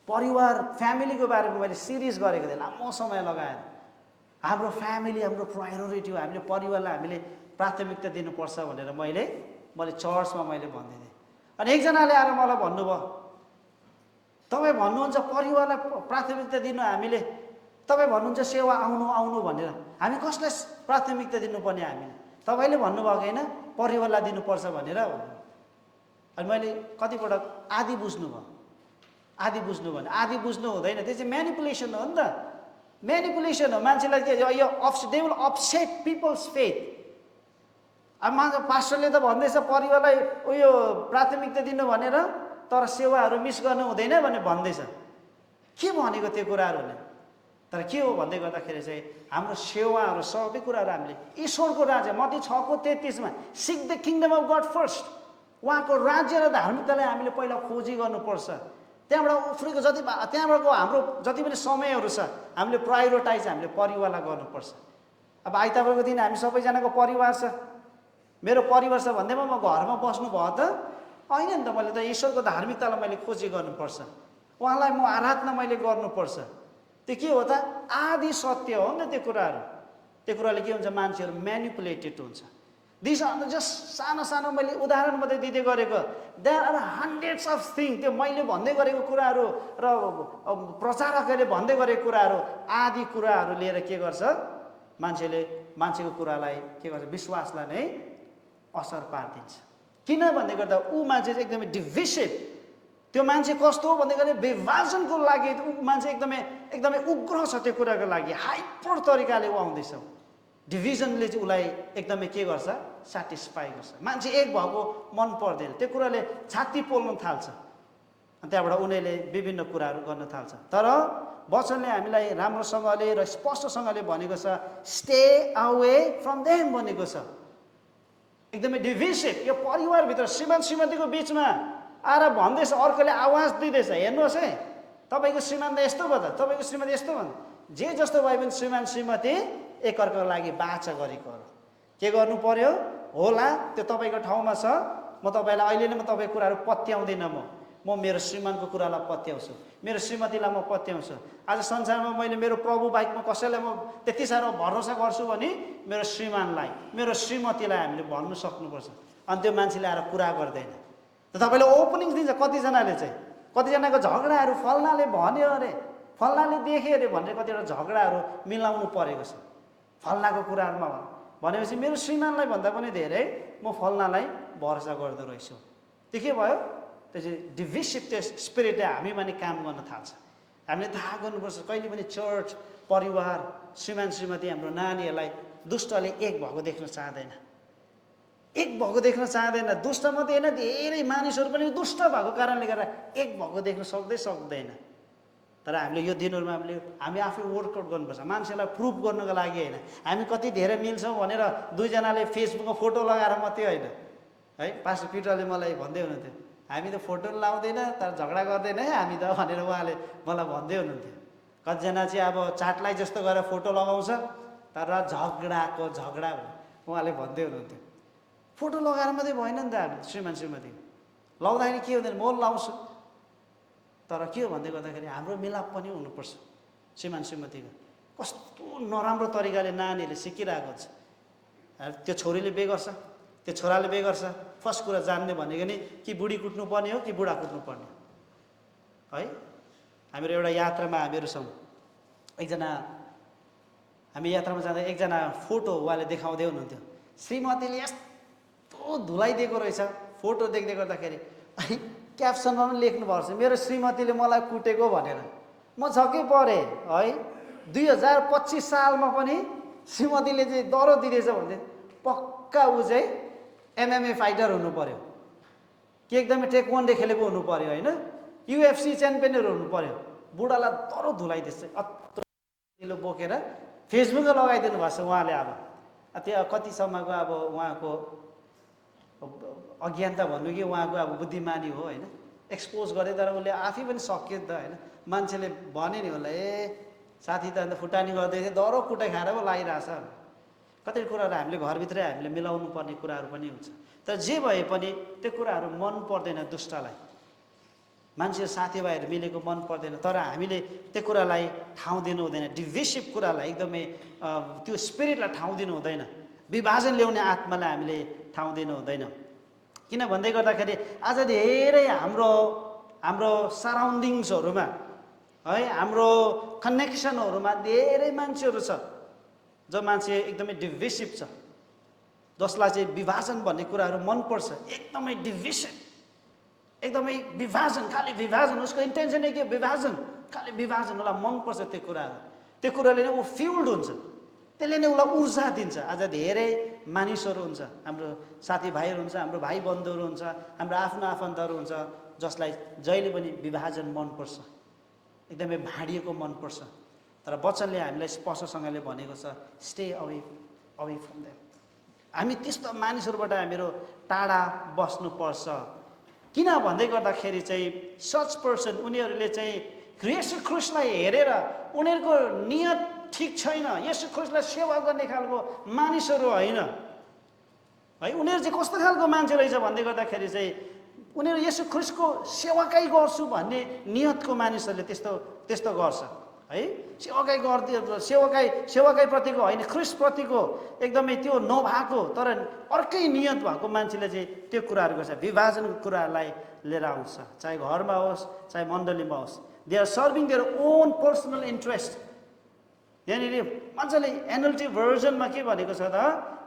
परिवार फ्यामिलीको बारेमा मैले सिरिज गरेको थिएँ, लामो समय लगाएर। हाम्रो फ्यामिली हाम्रो प्रायोरिटी हो, हामीले परिवारलाई हामीले प्राथमिकता दिनुपर्छ भनेर मैले चर्चमा मैले भन्दै थिएँ। अनि एकजनाले आएर मलाई भन्नुभयो, तपाईँ भन्नुहुन्छ परिवारलाई प्राथमिकता दिनु हामीले, तपाईँ भन्नुहुन्छ सेवा आउनु आउनु भनेर, हामी कसलाई प्राथमिकता दिनुपर्ने, हामीले तपाईँले भन्नुभएको होइन परिवारलाई दिनुपर्छ भनेर। अनि मैले कतिपटक आधी बुझ्नुभयो, आधी बुझ्नु भने आधी बुझ्नु हुँदैन, त्यो चाहिँ म्यानिपुलेसन हो नि त, म्यानिपुलेसन हो। मान्छेलाई के यो they will upset people's faith. अब पास्टरले त भन्दैछ परिवारलाई उयो प्राथमिकता दिनु भनेर, तर सेवाहरू मिस गर्नु हुँदैन भनेर भन्दैछ। के भनेको त्यो कुराहरूले? तर के हो भन्दै गर्दाखेरि चाहिँ हाम्रो सेवाहरू सबै कुराहरू हामीले ईश्वरको राज्य, मत्ती 6:33मा seek the kingdom of God first, उहाँको राज्य र धार्मिकतालाई हामीले पहिला खोजी गर्नुपर्छ। त्यहाँबाट उफ्रेको त्यहाँबाटको हाम्रो जति पनि समयहरू छ हामीले प्रायोरिटाइज हामीले परिवारलाई गर्नुपर्छ। अब आइतबारको दिन हामी सबैजनाको परिवार छ, मेरो परिवार छ भन्दैमा म घरमा बस्नु भयो त होइन नि त। मैले त ईश्वरको धार्मिकतालाई मैले खोजी गर्नुपर्छ, उहाँलाई म आराधना मैले गर्नुपर्छ। त्यो के हो त, आदि सत्य हो नि त त्यो कुराहरू। त्यो कुराले के हुन्छ, मान्छेहरू म्यानिपुलेटेड हुन्छ। दिस आर जस्ट सानो सानो मैले उदाहरण मात्रै दिँदै गरेको, there are hundreds of thing. त्यो मैले भन्दै गरेको कुराहरू र प्रचारकहरूले भन्दै गरेको कुराहरू, आदि कुराहरू लिएर के गर्छ, मान्छेको कुरालाई के गर्छ, विश्वासलाई नै असर पारिदिन्छ। किन भन्दै गर्दा ऊ मान्छे चाहिँ एकदमै डिभिसिभ, त्यो मान्छे कस्तो हो भन्दै गर्दा विभाजनको लागि ऊ मान्छे एकदमै उग्र छ। त्यो कुराको लागि हाइपर तरिकाले ऊ आउँदैछ। डिभिजनले चाहिँ उसलाई एकदमै के गर्छ, सेटिस्फाई गर्छ। मान्छे एक भएको मन पर्दैन, त्यो कुराले छाती पोल्न थाल्छ। अनि त्यहाँबाट उनीहरूले विभिन्न कुराहरू गर्न थाल्छ। तर वचनले हामीलाई राम्रोसँगले र स्पष्टसँगले भनेको छ, स्टे अवे फ्रम देम भनेको छ। एकदमै डिभिसिभ यो परिवारभित्र श्रीमान श्रीमतीको बिचमा आएर भन्दैछ, अर्कोले आवाज दिँदैछ, हेर्नुहोस् है तपाईँको श्रीमान त यस्तो भयो त, तपाईँको श्रीमती यस्तो भन्नु। जे जस्तो भए पनि श्रीमान श्रीमती एकअर्काको लागि बाचा गरेको हो। के गर्नु पर्यो होला त्यो तपाईँको ठाउँमा छ, म तपाईँलाई अहिले नै म तपाईँको कुराहरू पत्याउँदिनँ, म मेरो श्रीमानको कुरालाई पत्याउँछु, मेरो श्रीमतीलाई म पत्याउँछु। आज संसारमा मैले मेरो प्रभु बाहेक म कसैलाई म त्यति साह्रो भरोसा गर्छु भने मेरो श्रीमानलाई, मेरो श्रीमतीलाई हामीले भन्नु सक्नुपर्छ। अनि त्यो मान्छेले आएर कुरा गर्दैन। तपाईँले ओपनिङ दिन्छ कतिजनाले चाहिँ, कतिजनाको झगडाहरू फल्नाले भन्यो अरे, फल्नाले देख्यो अरे भनेर कतिवटा झगडाहरू मिलाउनु परेको छ फल्नाको कुराहरूमा भनेपछि मेरो श्रीमानलाई भन्दा पनि धेरै म फल्नालाई भरोसा गर्दो रहेछु। त्यो के भयो? त्यो चाहिँ डिभिसिभ त्यो स्पिरिटले हामीमा नि काम गर्न थाल्छ। हामीले थाहा गर्नुपर्छ कहिले पनि चर्च, परिवार, श्रीमान श्रीमती, हाम्रो नानीहरूलाई दुष्टले एक भएको देख्न चाहँदैन, एक भएको देख्न चाहँदैन। दुष्ट मात्रै होइन, धेरै मानिसहरू पनि दुष्ट भएको कारणले गर्दा एक भएको देख्न सक्दैन। तर हामीले यो दिनहरूमा हामी आफै वर्कआउट गर्नुपर्छ, मान्छेलाई प्रुभ गर्नको लागि होइन। हामी कति धेरै मिल्छौँ भनेर दुईजनाले फेसबुकमा फोटो लगाएर मात्रै होइन है। पास्टर पिटरले मलाई भन्दै हुनुहुन्थ्यो, हामी त फोटो लाउँदैन तर झगडा गर्दैन है हामी त भनेर उहाँले मलाई भन्दै हुनुहुन्थ्यो। कतिजना चाहिँ अब चाटलाई जस्तो गरेर फोटो लगाउँछ तर झगडाको झगडा उहाँले भन्दै हुनुहुन्थ्यो। फोटो लगाएर मात्रै भएन नि त हामी श्रीमान श्रीमती लाउँदाखेरि के हुँदैन, म लाउँछु तर के हो भन्दै गर्दाखेरि हाम्रो मिलाप पनि हुनुपर्छ। श्रीमान श्रीमतीको कस्तो नराम्रो तरिकाले नानीहरूले सिकिरहेको हुन्छ। त्यो छोरीले बे गर्छ, त्यो छोराले बे गर्छ। फर्स्ट कुरा जान्ने भनेको नि कि बुढी कुट्नु पर्ने हो कि बुढा कुट्नु पर्ने है। हामीहरू एउटा यात्रामा हामीहरू छौँ, एकजना हामी यात्रामा जाँदा एकजना फोटो उहाँले देखाउँदै हुनुहुन्थ्यो। श्रीमतीले यस्तो धुलाइदिएको रहेछ फोटो देख्दै गर्दाखेरि, क्याप्सनमा पनि लेख्नु भएको छ मेरो श्रीमतीले मलाई कुटेको भनेर। म छक्कै परेँ है। 2025 सालमा पनि श्रीमतीले चाहिँ दरो दिँदैछ भने पक्का ऊ चाहिँ MMA फाइटर हुनु पर्यो कि एकदमै टेक्वान्डो खेलेको हुनु पर्यो होइन, UFC च्याम्पियनहरू हुनु पर्यो। बुढालाई दरो धुलाइदिएछ, अत्रो बोकेर फेसबुकमा लगाइदिनु भएको छ उहाँले। अब त्यो कतिसम्मको अब उहाँको अज्ञानता भन्नु कि उहाँको अब बुद्धिमानी हो होइन, एक्सपोज गरे तर उसले आफै पनि सक्यो नि त होइन। मान्छेले भने नि होला ए साथी त अन्त फुटानी गर्दै थियो दरो कुटाइ खाएर पो लागिरहेछ। कति कुराहरू हामीले घरभित्रै हामीले मिलाउनु पर्ने कुराहरू पनि हुन्छ। तर जे भए पनि त्यो कुराहरू मन पर्दैन दुष्टलाई, मान्छे साथीभाइहरू मिलेको मन पर्दैन। तर हामीले त्यो कुरालाई ठाउँ दिनु हुँदैन, डिभिसिभ कुरालाई एकदमै त्यो स्पिरिटलाई ठाउँ दिनु हुँदैन, विभाजन ल्याउने आत्मालाई हामीले ठाउँ दिनु हुँदैन। किन भन्दै गर्दाखेरि आज धेरै हाम्रो सराउन्डिङ्सहरूमा है, हाम्रो कनेक्सनहरूमा धेरै मान्छेहरू छ जो मान्छे एकदमै डिभिसिभ छ, जसलाई चाहिँ विभाजन भन्ने कुराहरू मनपर्छ। एकदमै डिभिसिभ, एकदमै विभाजन, खालि विभाजन, उसको इन्टेन्सन नै के विभाजन, खालि विभाजन, उसलाई मनपर्छ त्यो कुराहरू। त्यो कुराले नै ऊ फ्युल्ड हुन्छ, त्यसले नै उसलाई ऊर्जा दिन्छ। आज धेरै मानिसहरू हुन्छ, हाम्रो साथीभाइहरू हुन्छ, हाम्रो भाइ बन्धुहरू हुन्छ, हाम्रो आफ्नो आफन्तहरू हुन्छ जसलाई जहिले पनि विभाजन मनपर्छ, एकदमै भाँडिएको मनपर्छ। तर वचनले हामीलाई स्पष्टसँगले भनेको छ स्टे अवे फ्रम देम। हामी त्यस्तो मानिसहरूबाट हामीहरू टाढा बस्नुपर्छ। किन भन्दै गर्दाखेरि चाहिँ सच पर्सन उनीहरूले चाहिँ येशू ख्रिस्टलाई हेरेर उनीहरूको नियत ठिक छैन, येशू ख्रिस्टलाई सेवा गर्ने खालको मानिसहरू होइन है। उनीहरू चाहिँ कस्तो खालको मान्छे रहेछ भन्दै गर्दाखेरि चाहिँ उनीहरू येशू ख्रिस्टको सेवाकै गर्छु भन्ने नियतको मानिसहरूले त्यस्तो गर्छ है। सेवाकै गरिदियो, सेवाकै प्रतिको होइन, ख्रिस्ट प्रतिको एकदमै त्यो नभएको तर अर्कै नियत भएको मान्छेले चाहिँ त्यो कुराहरू गर्छ, विभाजनको कुराहरूलाई लिएर आउँछ। चाहे घरमा होस् चाहे मण्डलीमा होस्, they are serving their own personal interest. यहाँनिर मजाले एनएलटी भर्जनमा के भनेको छ त,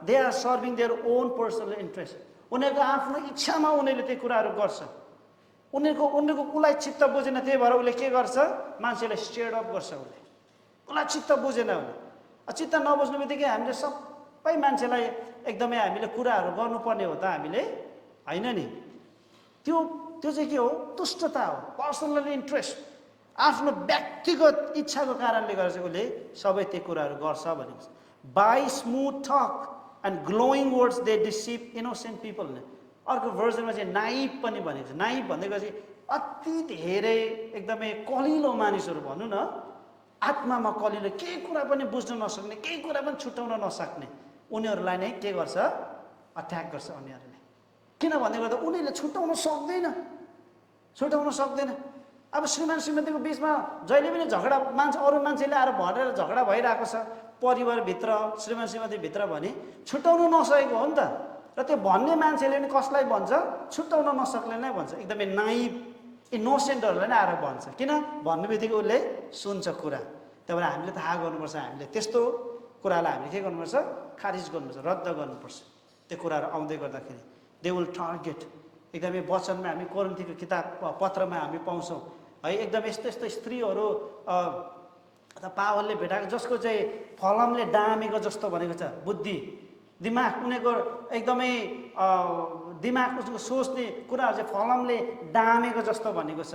they are serving their own personal interest. उनीहरूको आफ्नो इच्छामा उनीहरूले त्यो कुराहरू गर्छ। उनीहरूको उसलाई चित्त बुझेन, त्यही भएर उसले के गर्छ, मान्छेलाई स्टेड अप गर्छ। उसलाई चित्त बुझेन भने, चित्त नबुझ्ने बित्तिकै हामीले सबै मान्छेलाई एकदमै हामीले कुराहरू गर्नुपर्ने हो त हामीले होइन नि। त्यो चाहिँ के हो, तुष्टता हो, पर्सनल इन्ट्रेस्ट, आफ्नो व्यक्तिगत इच्छाको कारणले गर्दा चाहिँ उसले सबै त्यो कुराहरू गर्छ भनेको छ। By smooth talk and glowing words they deceive innocent people. अर्को भर्जनमा चाहिँ नाइभ पनि भनेको छ। नाइभ भनेको चाहिँ अति धेरै एकदमै कलिलो मानिसहरू भनौँ न, आत्मामा कलिलो, केही कुरा पनि बुझ्न नसक्ने, केही कुरा पनि छुट्याउन नसक्ने उनीहरूलाई नै के गर्छ, अट्याक गर्छ उनीहरूले। किनभने गर्दा उनीहरूले छुट्याउन सक्दैन। अब श्रीमान श्रीमतीको बिचमा जहिले पनि झगडा, अरू मान्छेले आएर भनेर झगडा भइरहेको छ परिवारभित्र, श्रीमान श्रीमतीभित्र भने छुट्याउनु नसकेको हो नि त। र त्यो भन्ने मान्छेले नि कसलाई भन्छ, छुट्याउन नसक्ने नै भन्छ, एकदमै नाइभ इनोसेन्टहरूलाई नै आएर भन्छ। किन भन्ने बित्तिकै उसले सुन्छ कुरा। त्यही भएर हामीले थाहा गर्नुपर्छ, हामीले त्यस्तो कुरालाई हामीले के गर्नुपर्छ, खारिज गर्नुपर्छ, रद्द गर्नुपर्छ। त्यो कुराहरू आउँदै गर्दाखेरि दे विल टार्गेट। एकदमै वचनमा हामी कोरिन्थीको किताब पत्रमा हामी पाउँछौँ है, एकदम यस्तो स्त्रीहरू पावलले भेटाएको, जसको चाहिँ फलमले डामेको जस्तो भनेको छ, बुद्धि दिमाग उनीहरूको एकदमै दिमागको सोच्ने कुराहरू चाहिँ फलमले डामेको जस्तो भनेको छ।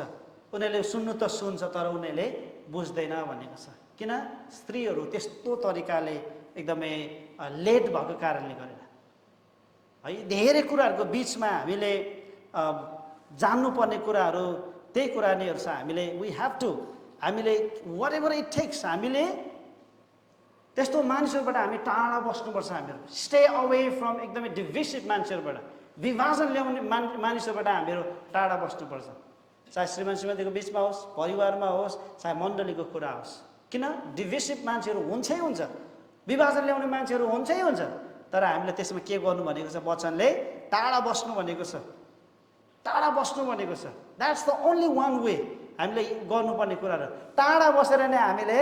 उनीहरूले सुन्नु त सुन्छ तर उनीहरूले बुझ्दैन भनेको छ। किन स्त्रीहरू त्यस्तो तरिकाले एकदमै लेट भएको कारणले गरेर है, धेरै कुराहरूको बिचमा हामीले जान्नुपर्ने कुराहरू त्यही कुरा नैहरू छ। हामीले वी हेभ टु, हामीले वाट एभर इट टेक्स, हामीले त्यस्तो मानिसहरूबाट हामी टाढा बस्नुपर्छ। हामीहरू स्टे अवे फ्रम एकदमै डिभिसिभ मान्छेहरूबाट, विभाजन ल्याउने मानिसहरूबाट हामीहरू टाढा बस्नुपर्छ। चाहे श्रीमान श्रीमतीको बिचमा होस्, परिवारमा होस्, चाहे मण्डलीको कुरा होस्। किन डिभिसिभ मान्छेहरू हुन्छै हुन्छ, विभाजन ल्याउने मान्छेहरू हुन्छै हुन्छ। तर हामीले त्यसमा के गर्नु भनेको छ, वचनले टाढा बस्नु भनेको छ, टाढा बस्नु भनेको छ। That's the only one way हामीले गर्नुपर्ने कुराहरू। टाढा बसेर नै हामीले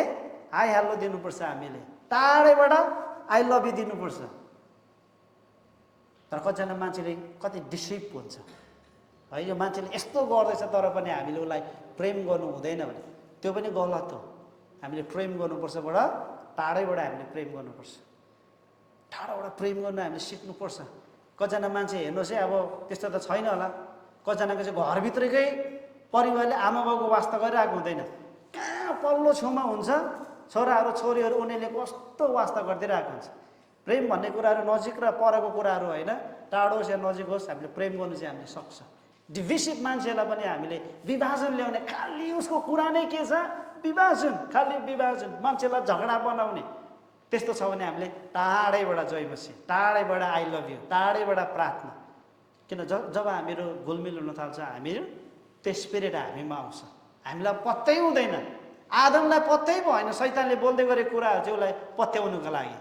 हाई हेल्लो दिनुपर्छ, हामीले टाढैबाट आई लभ यु दिनुपर्छ। तर कतिजना मान्छेले कति डिसिभ हुन्छ है, यो मान्छेले यस्तो गर्दैछ तर पनि हामीले उसलाई प्रेम गर्नु हुँदैन भने त्यो पनि गलत हो। हामीले प्रेम गर्नुपर्छ, टाढैबाट हामीले प्रेम गर्नुपर्छ, टाढाबाट प्रेम गर्नु हामीले सिक्नुपर्छ। कतिजना मान्छे हेर्नुहोस् है, अब त्यस्तो त छैन होला, कतिजनाको चाहिँ घरभित्रकै परिवारले आमा बाउको वास्ता गरिरहेको हुँदैन, कहाँ पल्लो छेउमा हुन्छ छोराहरू छोरीहरू, उनीहरूले कस्तो वास्ता गरिदिइरहेको हुन्छ। प्रेम भन्ने कुराहरू नजिक र परको कुराहरू होइन, टाढो होस् या नजिक होस्, हामीले प्रेम गर्नु चाहिँ हामीले सक्छ। डिभिसिभ मान्छेलाई पनि हामीले विभाजन ल्याउने, खालि उसको कुरा नै के छ, विभाजन, खालि विभाजन, मान्छेलाई झगडा बनाउने, त्यस्तो छ भने हामीले टाढैबाट जयमसी, टाढैबाट आई लभ यु, टाढैबाट प्रार्थना। किन जब हामीहरू घुलमिल हुन थाल्छ, हामीहरू त्यो स्पिरिट हामीमा आउँछ, हामीलाई पत्तै हुँदैन। आदमलाई पत्तै भएन, शैतानले बोल्दै गरेको कुराहरू चाहिँ उसलाई पत्याउनुको लागि।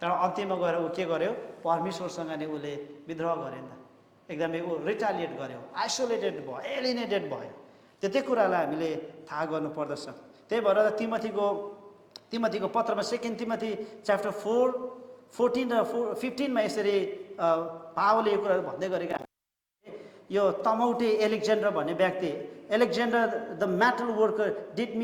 तर अन्तिममा गएर ऊ के गर्यो, परमेश्वरसँग नै उसले विद्रोह गर्यो नि त, एकदमै ऊ रिटालिएट गर्यो, आइसोलेटेड भयो, एलिनेटेड भयो। त्यो कुरालाई हामीले थाहा गर्नुपर्दछ। त्यही भएर तिमोथीको पत्रमा 2 तिमोथी च्याप्टर 4:14 र 15मा यसरी पावलले यो कुराहरू भन्दै गरेका। यो तमौटे एलेक्जेन्डर भन्ने व्यक्ति, Alexander the metal worker did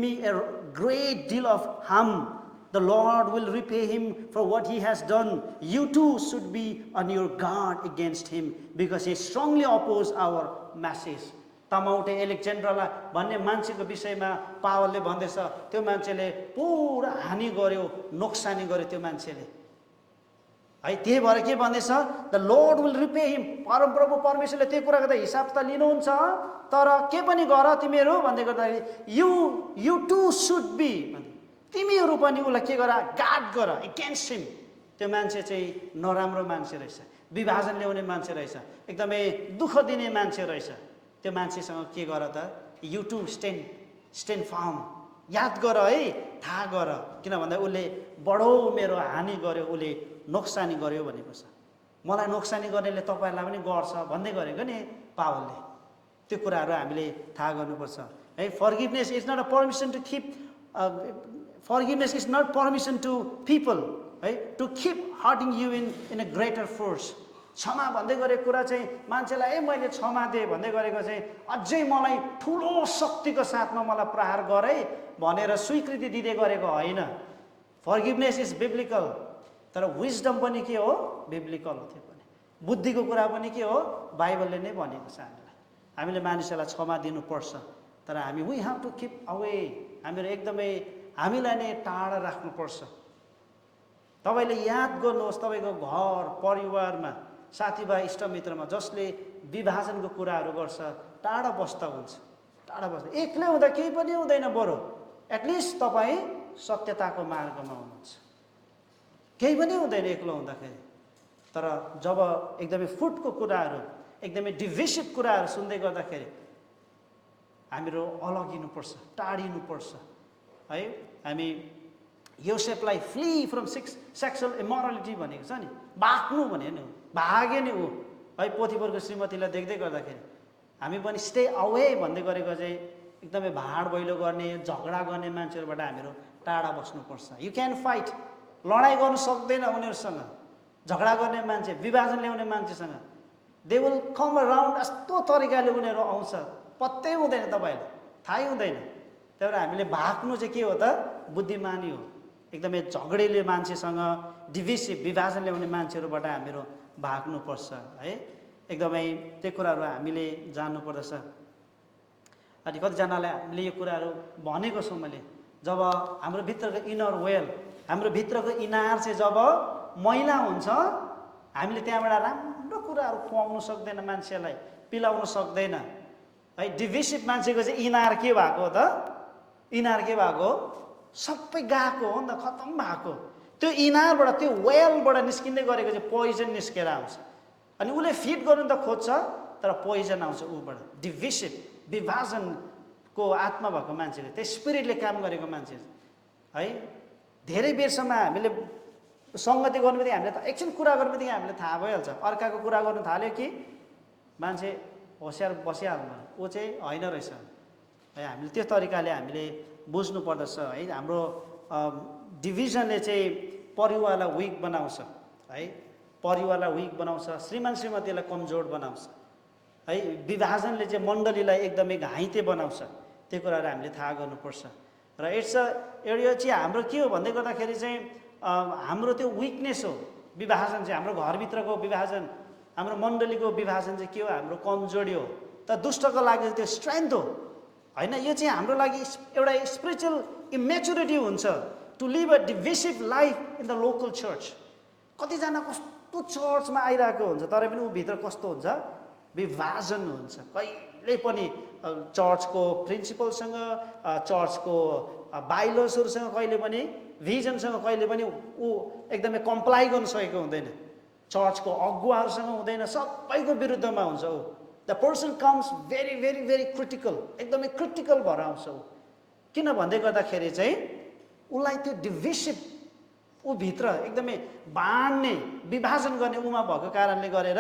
me a great deal of harm. The Lord will repay him for what he has done. You too should be on your guard against him because he strongly opposed our message. तमौटे एलेक्जेन्डरलाई भन्ने मान्छेको विषयमा पावलले भन्दैछ, त्यो मान्छेले पुरा हानि गर्यो, नोक्सानी गर्यो त्यो मान्छेले है। त्यही भएर के भन्दैछ, द लर्ड विल रिपे हिम, परमप्रभु परमेश्वरले त्यो कुराको त हिसाब त लिनुहुन्छ, तर के पनि गर तिमीहरू भन्दै गर्दाखेरि यु टु सुड बी, तिमीहरू पनि उसलाई के गर, गार्ड गर एगेन्स्ट हिम। त्यो मान्छे चाहिँ नराम्रो मान्छे रहेछ, विभाजन ल्याउने मान्छे रहेछ, एकदमै दुःख दिने मान्छे रहेछ। त्यो मान्छेसँग के गर त, यु टु स्ट्यान्ड फर्म, याद गर है, थाहा गर, किन भन्दा उसले बडो मेरो हानि गर्यो, उसले नोक्सानी गर्यो भनेको छ। मलाई नोक्सानी गर्नेले तपाईँहरूलाई पनि गर्छ भन्दै गरेको नि पावलले। त्यो कुराहरू हामीले थाहा गर्नुपर्छ है। Forgiveness is not a permission to keep, forgiveness is not permission to people है to keep hurting you in a greater force. क्षमा भन्दै गरेको कुरा चाहिँ मान्छेलाई मैले क्षमा दिएँ भन्दै गरेको चाहिँ अझै मलाई ठुलो शक्तिको साथमा मलाई प्रहार गरे भनेर स्वीकृति दिँदै गरेको होइन। फर्गिभनेस इज बिब्लिकल, तर विजडम पनि के हो, बिब्लिकल हो। त्यो पनि बुद्धिको कुरा पनि के हो, बाइबलले नै भनेको छ हामीलाई। हामीले मानिसहरूलाई क्षमा दिनुपर्छ, तर हामी we have to keep away, हामीहरू एकदमै हामीलाई नै टाढा राख्नुपर्छ। तपाईँले याद गर्नुहोस्, तपाईँको घर परिवारमा, साथीभाइ इष्टमित्रमा जसले विभाजनको कुराहरू गर्छ, टाढा बस्दा हुन्छ, टाढा बस्दा। एक्लै हुँदा केही पनि हुँदैन, बरु एटलिस्ट तपाईँ सत्यताको मार्गमा हुनुहुन्छ। केही पनि हुँदैन एक्लो हुँदाखेरि। तर जब एकदमै फुटको कुराहरू, एकदमै डिभिसिभ कुराहरू सुन्दै गर्दाखेरि हामीहरू अलगिनुपर्छ, टाढिनुपर्छ है। हामी योसेफलाई फ्ली फ्रम सेक्सुअल इमोरालिटी भनेको छ नि, भाग्नु भने नि, भाग्यो नि ऊ है पोतिफरको श्रीमतीलाई देख्दै गर्दाखेरि। हामी पनि स्टे अवे भन्दै गरेको चाहिँ एकदमै भाड भैलो गर्ने, झगडा गर्ने मान्छेहरूबाट हामीहरू टाढा बस्नुपर्छ। यु क्यान फाइट, लडाइँ गर्नु सक्दैन उनीहरूसँग, झगडा गर्ने मान्छे, विभाजन ल्याउने मान्छेसँग दे विल कम अराउन्ड, यस्तो तरिकाले उनीहरू आउँछ पत्तै हुँदैन, तपाईँलाई थाहै हुँदैन। त्यही भएर हामीले भाग्नु चाहिँ के हो त, बुद्धिमानी हो। एकदमै झगडेले मान्छेसँग, डिभिसिभ विभाजन ल्याउने मान्छेहरूबाट हामीहरू भाग्नुपर्छ है। एकदमै त्यो कुराहरू हामीले जान्नुपर्दछ। अनि कतिजनालाई हामीले यो कुराहरू भनेको छौँ मैले, जब हाम्रो भित्रको इनर वेल, हाम्रो भित्रको इनार चाहिँ जब मैला हुन्छ, हामीले त्यहाँबाट राम्रो कुराहरू खुवाउनु सक्दैन, मान्छेलाई पिलाउनु सक्दैन है। डिभिसिभ मान्छेको चाहिँ इनार के भएको त, इनार के भएको, सबै गएको हो नि त, खतम भएको। त्यो इनारबाट, त्यो वेलबाट निस्किँदै गरेको चाहिँ पोइजन निस्केर आउँछ। अनि उसले फिट गर्नु त खोज्छ तर पोइजन आउँछ ऊबाट। डिभिसिभ, विभाजनको आत्मा भएको मान्छेले, त्यो स्पिरिटले काम गरेको मान्छे है। धेरै बेरसम्म हामीले सङ्गति गर्नु बित्तिकै हामीले त एकछिन कुरा गर्नु बित्तिकै हामीले थाहा भइहाल्छ, अर्काको कुरा गर्नु थाल्यो कि मान्छे होसियार बसिहाल्नु, ऊ चाहिँ होइन रहेछ है। हामीले त्यो तरिकाले हामीले बुझ्नु पर्दछ है। हाम्रो डिभिजनले चाहिँ परिवारलाई विक बनाउँछ है, परिवारलाई विक बनाउँछ, श्रीमान श्रीमतीलाई कमजोर बनाउँछ है। विभाजनले चाहिँ मण्डलीलाई एकदमै घाइते बनाउँछ। त्यो कुराहरू हामीले थाहा गर्नुपर्छ। र यो चाहिँ हाम्रो के हो भन्दै गर्दाखेरि चाहिँ हाम्रो त्यो विकनेस हो। विभाजन चाहिँ हाम्रो घरभित्रको विभाजन, हाम्रो मण्डलीको विभाजन चाहिँ के हो, हाम्रो कमजोरी हो। तर दुष्टको लागि त्यो स्ट्रेन्थ हो होइन। यो चाहिँ हाम्रो लागि एउटा स्पिरिचुअल इमेच्युरिटी हुन्छ to live a divisive life in the local church. कतिजना कस्तो चर्चमा आइरहेको हुन्छ तर पनि ऊ भित्र कस्तो हुन्छ, विभाजन हुन्छ। कहिले पनि चर्चको प्रिन्सिपलसँग, चर्चको बाइलोसहरूसँग कहिले पनि, भिजनसँग कहिले पनि ऊ एकदमै कम्प्लाई गर्न सकेको हुँदैन। चर्चको अगुवाहरूसँग हुँदैन, सबैको विरुद्धमा हुन्छ ऊ। The person comes very very very critical, एकदमै क्रिटिकल भएर आउँछ ऊ। किन भन्दै गर्दाखेरि चाहिँ उसलाई त्यो डिभिसिभ, ऊ भित्र एकदमै बाँड्ने, विभाजन गर्ने उमा भएको कारणले गरेर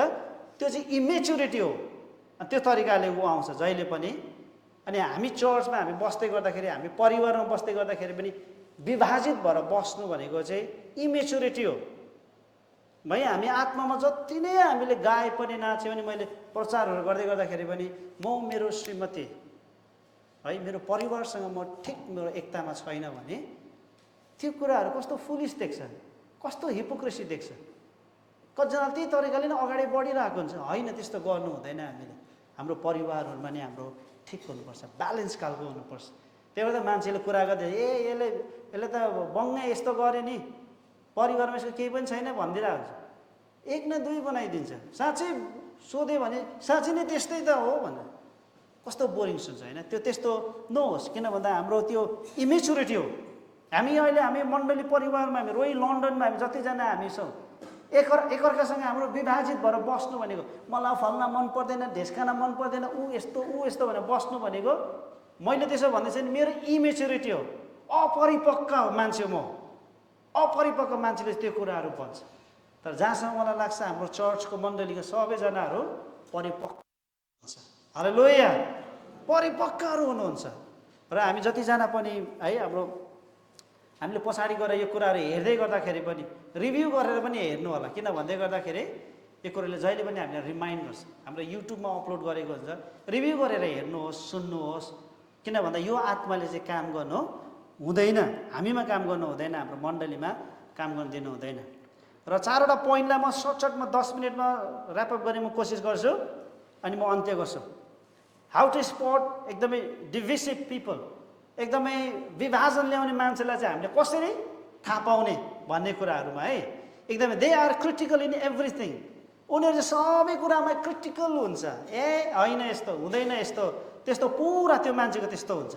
त्यो चाहिँ इमेच्युरिटी हो। त्यो तरिकाले ऊ आउँछ जहिले पनि। अनि हामी चर्चमा हामी बस्दै गर्दाखेरि, हामी परिवारमा बस्दै गर्दाखेरि पनि विभाजित भएर बस्नु भनेको चाहिँ इमेच्युरिटी हो भाइ। हामी आत्मामा जति नै हामीले गाए पनि, नाच्यो भने, मैले प्रचारहरू गर्दै गर्दाखेरि पनि म मेरो श्रीमती है, मेरो परिवारसँग म ठिक मेरो एकतामा छैन भने त्यो कुराहरू कस्तो फुलिस देख्छ, कस्तो हिपोक्रेसी देख्छ। कतिजना त्यही तरिकाले नै अगाडि बढिरहेको हुन्छ। होइन, त्यस्तो गर्नु हुँदैन। हामीले हाम्रो परिवारहरूमा नि हाम्रो ठिक हुनुपर्छ, ब्यालेन्स खालको हुनुपर्छ। त्यही भएर त मान्छेले कुरा गर्दै यसले त बङ्गै यस्तो गरे नि, परिवारमा यसको केही पनि छैन भनिदिरहेको हुन्छ। एक न दुई बनाइदिन्छ। साँच्चै सोध्यो भने साँच्चै नै त्यस्तै त हो भनेर कस्तो बोरिङ सुन्छ होइन। त्यो त्यस्तो नहोस्, किन भन्दा हाम्रो त्यो इमेच्युरिटी हो। हामी अहिले हामी मण्डली परिवारमा, हामी रोई लन्डनमा हामी जतिजना हामी छौँ, एकअर्कासँग हाम्रो विभाजित भएर बस्नु भनेको, मलाई फल्ना मन पर्दैन, ढेस्काना मन पर्दैन, ऊ यस्तो भनेर बस्नु भनेको, मैले त्यसो भन्दैछु नि मेरो इमेच्युरिटी हो। अपरिपक्व मान्छे म, अपरिपक्व मान्छेले त्यो कुराहरू भन्छ। तर जहाँसम्म मलाई लाग्छ हाम्रो चर्चको मण्डलीको सबैजनाहरू परिपक्व हुन्छ। हालेलुया, परिपक्वहरू हुनुहुन्छ। र हामी जतिजना पनि है, हामीले पछाडि गएर यो कुराहरू हेर्दै गर्दाखेरि पनि, रिभ्यू गरेर पनि हेर्नु होला। किन भन्दै गर्दाखेरि यो कुराले जहिले पनि हामीलाई रिमाइन्ड गर्छ। हाम्रो युट्युबमा अपलोड गरेको हुन्छ, रिभ्यू गरेर हेर्नुहोस्, सुन्नुहोस्। किन भन्दा यो आत्माले चाहिँ काम गर्नु हुँदैन, हामीमा काम गर्नु हुँदैन, हाम्रो मण्डलीमा काम गर्न दिनु हुँदैन। र 4वटा पोइन्टलाई म सर्टकटमा 10 मिनटमा ऱ्यापअप गर्ने म कोसिस गर्छु अनि म अन्त्य गर्छु। हाउ टु स्पट एकदमै डिभिसिभ पिपल, एकदमै विभाजन ल्याउने मान्छेलाई चाहिँ हामीले कसरी थाहा पाउने भन्ने कुराहरूमा है। एकदमै they are critical in everything. उनीहरू चाहिँ सबै कुरामा क्रिटिकल हुन्छ। होइन यस्तो हुँदैन, यस्तो त्यस्तो, पुरा त्यो मान्छेको त्यस्तो हुन्छ,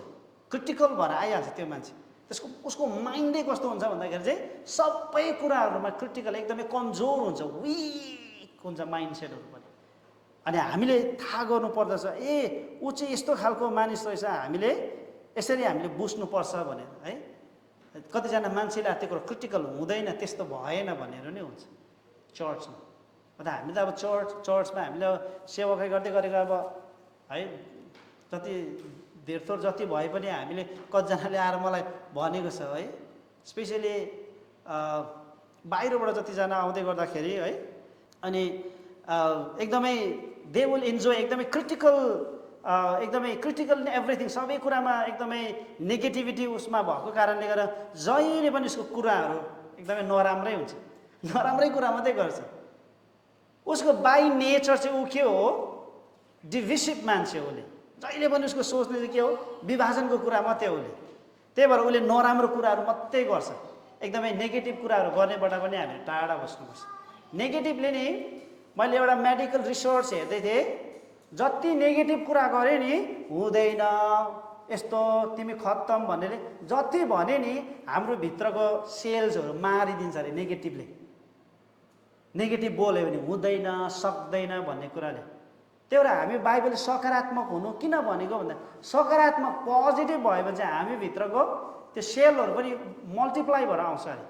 क्रिटिकल भएर आइहाल्छ त्यो मान्छे। उसको माइन्डै कस्तो हुन्छ भन्दाखेरि चाहिँ सबै कुराहरूमा क्रिटिकल एकदमै कमजोर हुन्छ, विक हुन्छ माइन्डसेटहरू पनि। अनि हामीले थाहा गर्नुपर्दछ ऊ चाहिँ यस्तो खालको मानिस रहेछ, हामीले यसरी हामीले बुझ्नुपर्छ भनेर है। कतिजना मान्छेले त्यो कुरो क्रिटिकल हुँदैन, त्यस्तो भएन भनेर नै हुन्छ चर्चमा। हामी त अब चर्चमा हामीले सेवाकै गर्दै गरेको अब है, जति धेरथोर जति भए पनि हामीले कतिजनाले आएर मलाई भनेको छ है, स्पेसली बाहिरबाट जतिजना आउँदै गर्दाखेरि है, अनि एकदमै दे विल इन्जोय एकदमै क्रिटिकल इन एभ्रिथिङ, सबै कुरामा एकदमै नेगेटिभिटी उसमा भएको कारणले गर्दा जहिले पनि उसको कुराहरू एकदमै नराम्रै हुन्छ, नराम्रै कुरा मात्रै गर्छ। उसको बाई नेचर चाहिँ ऊ के हो, डिभिसिभ मान्छे हो। उसले जहिले पनि उसको सोच्ने चाहिँ के हो, विभाजनको कुरा मात्रै हो उसले। त्यही भएर उसले नराम्रो कुराहरू मात्रै गर्छ। एकदमै नेगेटिभ कुराहरू गर्नेबाट पनि हामीले टाढा बस्नुपर्छ। नेगेटिभले नि, मैले एउटा मेडिकल रिसर्च हेर्दै थिएँ, जति नेगेटिभ कुरा गरे नि हुँदैन यस्तो तिमी खत्तम भन्नेले जति भने नि हाम्रो भित्रको सेल्सहरू मारिदिन्छ अरे नेगेटिभले। नेगेटिभ बोल्यो भने हुँदैन सक्दैन भन्ने कुराले। त्यही भएर हामी बाइबलले सकारात्मक हुनु किन भनेको भन्दा, सकारात्मक पोजिटिभ भयो भने चाहिँ हामी भित्रको त्यो सेलहरू पनि मल्टिप्लाई भएर आउँछ अरे।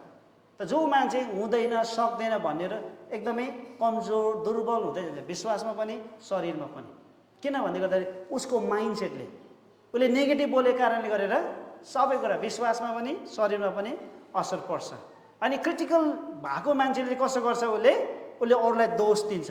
त जो मान्छे हुँदैन सक्दैन भनेर एकदमै कमजोर दुर्बल हुँदै जान्छ, विश्वासमा पनि शरीरमा पनि। किन भन्दै गर्दाखेरि उसको माइन्डसेटले, उसले नेगेटिभ बोलेको कारणले गरेर सबै कुरा विश्वासमा पनि शरीरमा पनि असर पर्छ। अनि क्रिटिकल भएको मान्छेले कसो गर्छ, उसले अरूलाई दोष दिन्छ,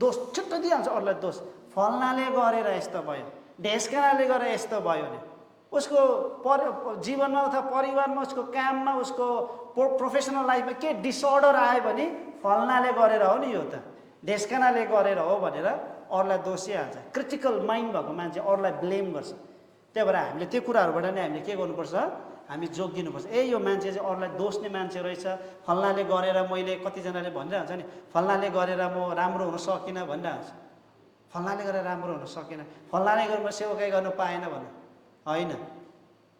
दोष छिट्टो दिइहाल्छ अरूलाई दोष। फल्नाले गरेर यस्तो भयो, ढेस्कानाले गरेर यस्तो भयो भने उसको जीवनमा अथवा परिवारमा, उसको काममा, उसको प्रोफेसनल लाइफमा के डिसअर्डर आयो भने फल्नाले गरेर हो नि, यो त ढेस्कानाले गरेर हो भनेर अरूलाई दोषिहाल्छ। क्रिटिकल माइन्ड भएको मान्छे अरूलाई ब्लेम गर्छ। त्यही भएर हामीले त्यो कुराहरूबाट नै हामीले के गर्नुपर्छ, हामी जोगिनुपर्छ। यो मान्छे चाहिँ अरूलाई दोष दिने मान्छे रहेछ, फल्नाले गरेर मैले, कतिजनाले भनिरहन्छ नि फल्नाले गरेर म राम्रो हुन सकिनँ भनिरहन्छ, फल्नाले गरेर राम्रो हुन सकिनँ, फल्नाले गरेर म सेवाकाई गर्नु पाएन भन, होइन।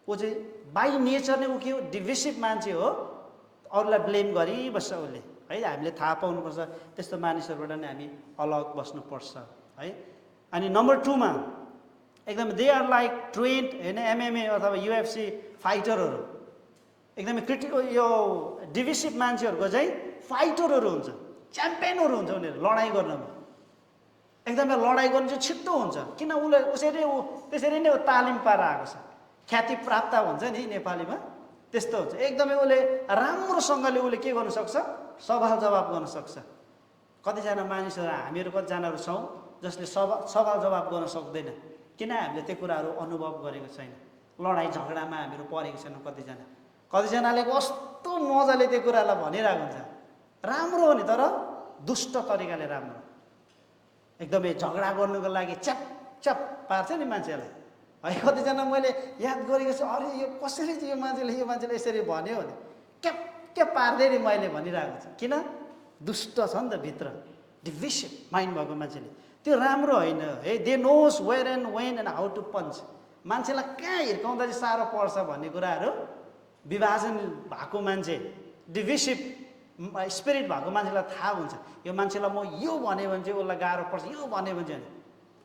ऊ चाहिँ बाई नेचर नै ऊ के हो, डिभिसिभ मान्छे हो, अरूलाई ब्लेम गरिबस्छ उसले है। हामीले थाहा पाउनुपर्छ, त्यस्तो मानिसहरूबाट नै हामी अलग बस्नुपर्छ है। अनि नम्बर 2 मा एकदम दे आर लाइक ट्रेन्ड होइन, MMA अथवा UFC फाइटरहरू एकदमै क्रिटिकल, यो डिभिसिभ मान्छेहरूको चाहिँ फाइटरहरू हुन्छ, च्याम्पियनहरू हुन्छ उनीहरू लडाइँ गर्नमा। एकदमै लडाइँ गर्नु चाहिँ छिट्टो हुन्छ, किन त्यसरी नै तालिम पाएर आएको छ, ख्याति प्राप्त भन्छ नि नेपालीमा, त्यस्तो हुन्छ। एकदमै उसले राम्रोसँगले उसले के गर्नु सक्छ, सवाल जवाब गर्न सक्छ। कतिजना मानिसहरू, हामीहरू कतिजनाहरू छौँ जसले सवाल जवाब गर्न सक्दैन, किन हामीले त्यो कुराहरू अनुभव गरेको छैन। लडाइँ झगडामा हामीहरू परेको छैनौँ। कतिजनाले कस्तो मजाले त्यो कुरालाई भनिरहेको हुन्छ, राम्रो हो नि, तर दुष्ट तरिकाले राम्रो। एकदमै झगडा गर्नुको लागि च्याप पार्छ नि मान्छेलाई है। कतिजना मैले याद गरेको छु, अरे यो कसरी चाहिँ यो मान्छेले यसरी भन्यो भने क्या पार्दै नि मैले भनिरहेको छु। किन? दुष्ट छ नि त भित्र, डिभिसिभ माइन्ड भएको मान्छेले। त्यो राम्रो होइन है। They knows where and when and how to punch. मान्छेलाई कहाँ हिर्काउँदा चाहिँ साह्रो पर्छ भन्ने कुराहरू विभाजन भएको मान्छे, डिभिसिभ स्पिरिट भएको मान्छेलाई थाहा हुन्छ। यो मान्छेलाई म यो भन्यो भने चाहिँ उसलाई गाह्रो पर्छ, यो भन्यो भने चाहिँ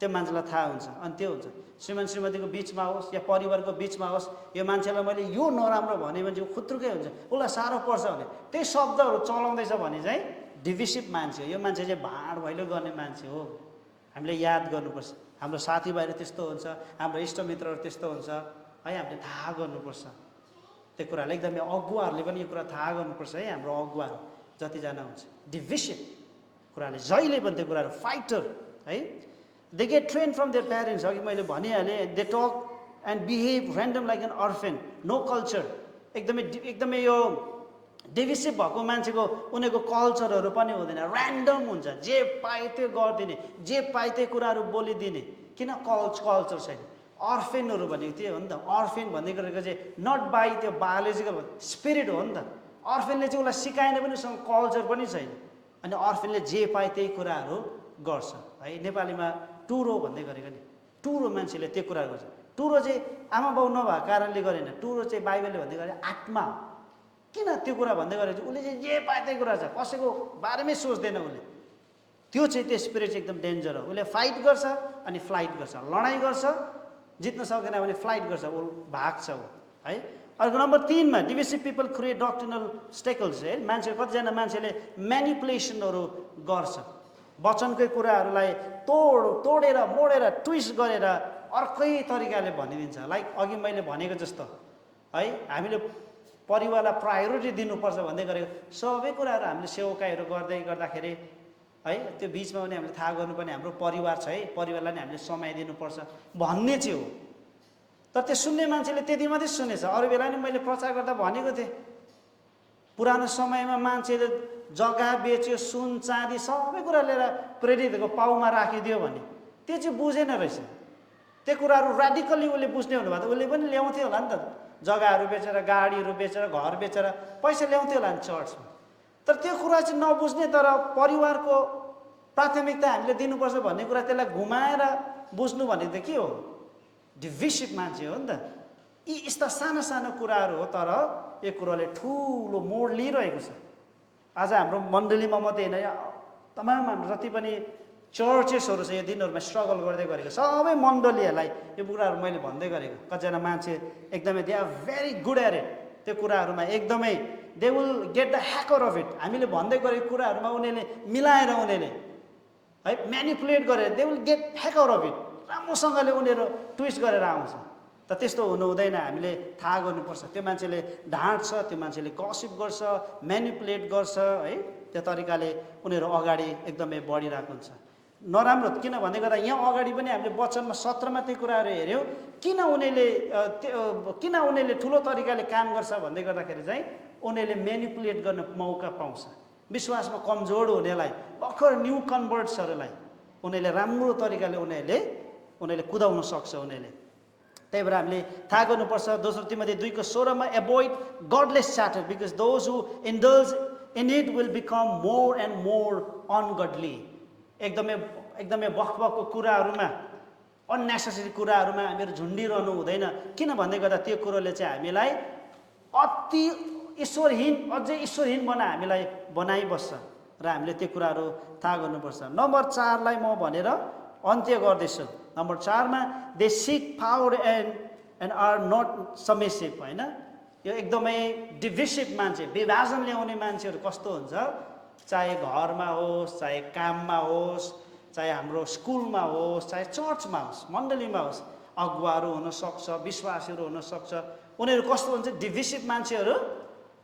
त्यो मान्छेलाई थाहा हुन्छ। अनि त्यो हुन्छ श्रीमान श्रीमतीको बिचमा होस् या परिवारको बिचमा होस्, यो मान्छेलाई मैले यो नराम्रो भन्यो भने चाहिँ खुत्रुकै हुन्छ, उसलाई साह्रो पर्छ भने त्यही शब्दहरू चलाउँदैछ भने चाहिँ डिभिसिभ मान्छे हो। यो मान्छे चाहिँ भाँड भैलो गर्ने मान्छे हो। हामीले याद गर्नुपर्छ। हाम्रो साथीभाइहरू त्यस्तो हुन्छ, हाम्रो इष्टमित्रहरू त्यस्तो हुन्छ है। हामीले थाहा गर्नुपर्छ त्यो कुरालाई। एकदमै अगुवाहरूले पनि यो कुरा थाहा गर्नुपर्छ है। हाम्रो अगुवाहरू जतिजना हुन्छ डिभिसिभ कुराले जहिले पनि त्यो कुराहरू फाइटर है। They get train from their parents. अघि मैले भनिहालेँ, they talk and behave random like an orphan, no culture. एकदमै यो डिभिसिभ भएको मान्छेको उनीहरूको कल्चरहरू पनि हुँदैन, ऱ्यान्डम हुन्छ, जे पाए त्यो गरिदिने, जे पाए त्यो कुराहरू बोलिदिने। किन? कल्चर छैन। अर्फेनहरू भनेको त्यो हो नि त। अर्फेन भन्ने गरेको चाहिँ नट बाई त्यो बायोलोजिकल स्पिरिट हो नि त। अर्फेनले चाहिँ उसलाई सिकाएन पनि, उसँग कल्चर पनि छैन। अनि अर्फेनले जे पाए त्यही कुराहरू गर्छ है। नेपालीमा टुरो भन्दै गरेको नि, टुरो मान्छेले त्यो कुरा गर्छ। टुरो चाहिँ आमा बाउ नभएको कारणले गरेन, टुरो चाहिँ बाइबलले भन्दै गरे आत्मा हो। किन त्यो कुरा भन्दै गरेको उसले चाहिँ जे पाए त्यही कुरा छ, कसैको बारेमै सोच्दैन उसले। त्यो चाहिँ त्यो स्पिरिट चाहिँ एकदम डेन्जर हो। उसले फाइट गर्छ अनि फ्लाइट गर्छ, लडाइँ गर्छ, जित्न सक्दैन भने फ्लाइट गर्छ, ऊ भाग्छ ऊ है। अर्को नम्बर 3 मा डिभिसिभ पिपल क्रिएट डक्ट्रिनल स्टेकल्स है। मान्छे कतिजना मान्छेले म्यानिपुलेसनहरू गर्छ, वचनकै कुराहरूलाई तोडेर मोडेर ट्विस्ट गरेर अर्कै तरिकाले भनिदिन्छ। लाइक अघि मैले भनेको जस्तो है, हामीले परिवारलाई प्रायोरिटी दिनुपर्छ भन्दै गरेको सबै कुराहरू हामीले सेवकाईहरू गर्दै गर्दाखेरि है, त्यो बिचमा पनि हामीले थाहा गर्नुपर्ने हाम्रो परिवार छ है, परिवारलाई नै हामीले समय दिनुपर्छ भन्ने चाहिँ हो। तर त्यो सुन्ने मान्छेले त्यति मात्रै सुनेछ। अरू बेला नि मैले प्रचार गर्दा भनेको थिएँ, पुरानो समयमा मान्छेले जग्गा बेच्यो, सुन चाँदी सबै कुरा लिएर प्रेरितको पाउमा राखिदियो भने त्यो चाहिँ बुझेन रहेछ। त्यो कुराहरू रेडिकल्ली उसले बुझ्ने हुनुभयो त उसले पनि ल्याउँथ्यो होला नि त, जग्गाहरू बेचेर, गाडीहरू बेचेर, घर बेचेर पैसा ल्याउँथ्यो होला नि चर्चमा। तर त्यो कुरा चाहिँ नबुझ्ने, तर परिवारको प्राथमिकता हामीले दिनुपर्छ भन्ने कुरा त्यसलाई घुमाएर बुझ्नु भनेको त के हो? डिभिसिभ मान्छे हो नि त। यी यस्ता साना साना कुराहरू हो, तर यो कुराले ठुलो मोड लिइरहेको छ। आज हाम्रो मण्डलीमा मात्रै होइन, तमाम जति पनि चर्चेसहरू छ यो दिनहरूमा स्ट्रगल गर्दै गरेको सबै मण्डलीहरूलाई यो कुराहरू मैले भन्दै गरेको। कतिजना मान्छे एकदमै they are very good at it, त्यो कुराहरूमा एकदमै they will get the hacker of it. हामीले भन्दै गरेको कुराहरूमा उनीहरूले मिलाएर उनीहरूले है म्यानिपुलेट गरेर they will get hacker of it, राम्रोसँगले उनीहरू ट्विस्ट गरेर आउँछ। त त्यस्तो हुनु हुँदैन, हामीले थाहा गर्नुपर्छ। त्यो मान्छेले ढाँट्छ, त्यो मान्छेले गसिप गर्छ, म्यानिपुलेट गर्छ है, त्यो तरिकाले उनीहरू अगाडि एकदमै बढिरहेको हुन्छ। नराम्रो किन भन्दै गर्दा यहाँ अगाडि पनि हामीले वचनमा 17 मा त्यो कुराहरू हेऱ्यौँ, किन उनीहरूले ठुलो तरिकाले काम गर्छ भन्दै गर्दाखेरि चाहिँ उनीहरूले म्यानिपुलेट गर्न मौका पाउँछ। विश्वासमा कमजोर हुनेलाई, भर्खर न्यू कन्भर्ट्सहरूलाई उनीहरूले राम्रो तरिकाले उनीहरूले कुदाउन सक्छ उनीहरूले। त्यही भएर हामीले थाहा गर्नुपर्छ। दोस्रो तिमोथी 2:16 मा avoid godless chatter because those who indulge in it will become more and more ungodly. एकदमै बकबकको कुराहरूमा, अननेसेसरी कुराहरूमा हामीहरू झुन्डिरहनु हुँदैन। किन भन्दै गर्दा त्यो कुरोले चाहिँ हामीलाई अति ईश्वरहीन, अझै ईश्वरहीन हामीलाई बनाइबस्छ र हामीले त्यो कुराहरू थाहा गर्नुपर्छ। नम्बर 4 लाई म भनेर अन्त्य गर्दैछु। नम्बर 4 मा they seek power and are not submissive होइन। यो एकदमै डिभिसिभ मान्छे, विभाजन ल्याउने मान्छेहरू कस्तो हुन्छ, चाहे घरमा होस्, चाहे काममा होस्, चाहे हाम्रो स्कुलमा होस्, चाहे चर्चमा होस्, मण्डलीमा होस्, अगुवाहरू हुनसक्छ, विश्वासीहरू हुनसक्छ। उनीहरू कस्तो हुन्छ, डिभिसिभ मान्छेहरू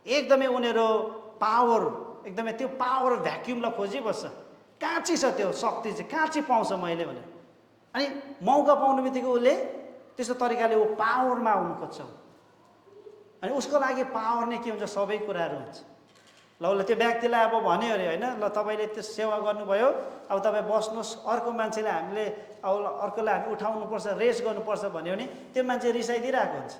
एकदमै उनीहरू पावर, एकदमै त्यो पावर भ्याक्युमलाई खोजिबस्छ। काँची छ त्यो शक्ति चाहिँ, काँची पाउँछ मैले भने, अनि मौका पाउनु बित्तिकै उसले त्यस्तो तरिकाले ऊ पावरमा आउनु खोज्छ। अनि उसको लागि पावर नै के हुन्छ, सबै कुराहरू हुन्छ। ल उसले त्यो व्यक्तिलाई अब भन्यो अरे होइन, ल तपाईँले त्यो सेवा गर्नुभयो, अब तपाईँ बस्नुहोस्, अर्को मान्छेले हामीले अब अर्कोलाई हामी उठाउनुपर्छ, रेस्ट गर्नुपर्छ भन्यो भने त्यो मान्छे रिसाइदिइरहेको हुन्छ।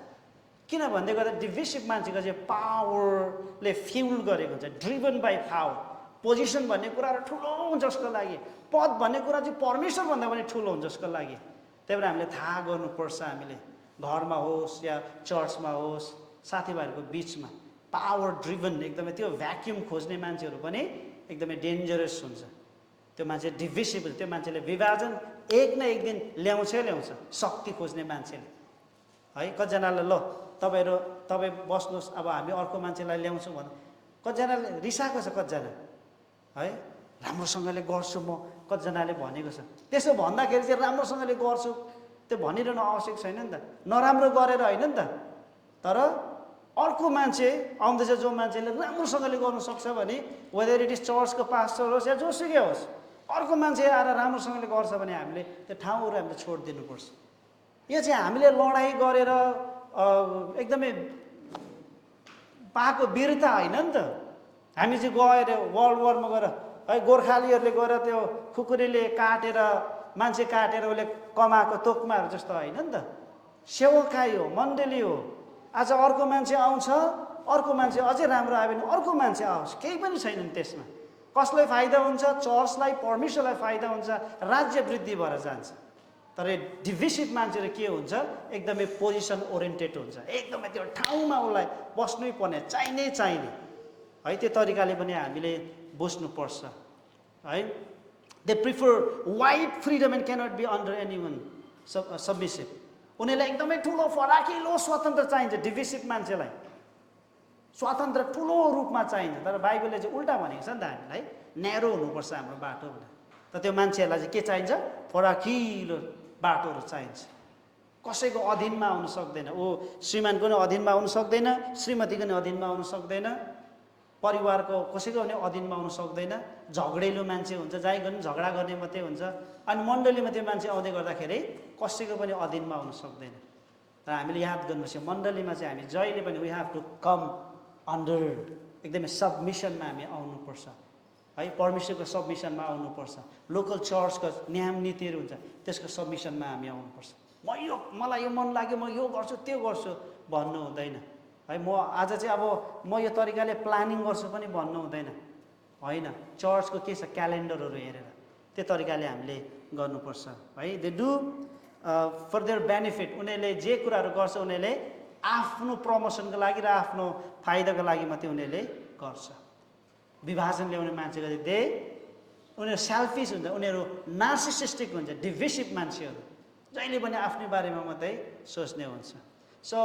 किन भन्दै गर्दा डिभिसिभ मान्छेको चाहिँ पावरले फ्युल गरेको हुन्छ, ड्रिभन बाई पावर। पोजिसन भन्ने कुराहरू ठुलो हुन्छ उसको लागि, पद भन्ने कुरा चाहिँ परमेश्वरभन्दा पनि ठुलो हुन्छ उसको लागि। त्यही भएर हामीले थाहा गर्नुपर्छ, हामीले घरमा होस् या चर्चमा होस्, साथीभाइहरूको बिचमा पावर ड्रिभन एकदमै त्यो भ्याक्युम खोज्ने मान्छेहरू पनि एकदमै डेन्जरस हुन्छ। त्यो मान्छे डिभिसिभ हुन्छ, त्यो मान्छेले विभाजन एक न एक दिन ल्याउँछ शक्ति खोज्ने मान्छेले है। कतिजनाले ल तपाईँ बस्नुहोस्, अब हामी अर्को मान्छेलाई ल्याउँछौँ भन्छ, कतिजनाले रिसाएको छ, कतिजना है राम्रोसँगले गर्छु म, कतिजनाले भनेको छ। त्यसो भन्दाखेरि चाहिँ राम्रोसँगले गर्छु त्यो भनिरहनु आवश्यक छैन नि त, नराम्रो गरेर होइन नि त। तर अर्को मान्छे आउँदैछ, जो मान्छेले राम्रोसँगले गर्नु सक्छ भने, वेदर इट इज चर्चको पास्टर होस् या जोसुकै होस्, अर्को मान्छे आएर राम्रोसँगले गर्छ भने हामीले त्यो ठाउँहरू हामीले छोडिदिनुपर्छ। यो चाहिँ हामीले लडाइँ गरेर एकदमै पाएको वीरता होइन नि त। हामी चाहिँ गएर वर्ल्ड वारमा गएर है, गोर्खालीहरूले गएर त्यो खुकुरीले काटेर, मान्छे काटेर उसले कमाएको तोकमाहरू जस्तो होइन नि त। सेवकाई हो, मण्डली हो। आज अर्को मान्छे आउँछ, अर्को मान्छे अझै राम्रो आयो भने अर्को मान्छे आओस्, केही पनि छैन त्यसमा। कसलाई फाइदा हुन्छ? चर्चलाई, परमेश्वरलाई फाइदा हुन्छ, राज्य वृद्धि भएर जान्छ। तर डिभिसिभ मान्छेहरू के हुन्छ, एकदमै पोजिसन ओरिएन्टेड हुन्छ, एकदमै त्यो ठाउँमा उसलाई बस्नै पर्ने, चाहिने है। त्यो तरिकाले पनि हामीले बुझ्नुपर्छ है। They prefer wide freedom and cannot be under any one submissive. उनीहरूलाई एकदमै ठुलो फराकिलो स्वतन्त्र चाहिन्छ। डिभिसिभ मान्छेलाई स्वतन्त्र ठुलो रूपमा चाहिन्छ। तर बाइबलले चाहिँ उल्टा भनेको छ नि त हामीलाई, न्यारो हुनुपर्छ हाम्रो बाटो भनेर। तर त्यो मान्छेहरूलाई चाहिँ के चाहिन्छ, फराकिलो बाटोहरू चाहिन्छ। कसैको अधीनमा आउनु सक्दैन, ऊ श्रीमानको नि अधीनमा आउनु सक्दैन, श्रीमतीको नि अधीनमा आउनु सक्दैन, परिवारको कसैको पनि अधीनमा आउनु सक्दैन। झगडेलु मान्छे हुन्छ, जहीँ पनि झगडा गर्ने मात्रै हुन्छ। अनि मण्डलीमा त्यो मान्छे आउँदै गर्दाखेरि कसैको पनि अधीनमा आउनु सक्दैन। र हामीले याद गर्नुपर्छ, मण्डलीमा चाहिँ हामी जहिले पनि we have to come under, एकदमै सबमिसनमा हामी आउनुपर्छ है। परमेश्वरको सबमिसनमा आउनुपर्छ। लोकल चर्चको नियम नीतिहरू हुन्छ, त्यसको सबमिसनमा हामी आउनुपर्छ। मलाई यो मन लाग्यो, म यो गर्छु त्यो गर्छु भन्नु हुँदैन है। म आज चाहिँ अब म यो तरिकाले प्लानिङ गर्छु पनि भन्नु हुँदैन होइन। चर्चको के छ, क्यालेन्डरहरू हेरेर त्यो तरिकाले हामीले गर्नुपर्छ है। They do for their benefit. उनीहरूले जे कुराहरू गर्छ उनीहरूले आफ्नो प्रमोसनको लागि र आफ्नो फाइदाको लागि मात्रै उनीहरूले गर्छ। विभाजन ल्याउने मान्छेको उनीहरू सेल्फिस हुन्छ, उनीहरू नार्सिसिस्टिक हुन्छ, डिभिसिभ मान्छेहरू जहिले पनि आफ्नै बारेमा मात्रै सोच्ने हुन्छ। सो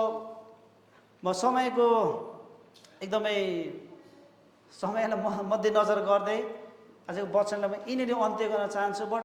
म समयको एकदमै समयलाई मध्यनजर गर्दै आजको वचनलाई म यिनीहरू अन्त्य गर्न चाहन्छु। बट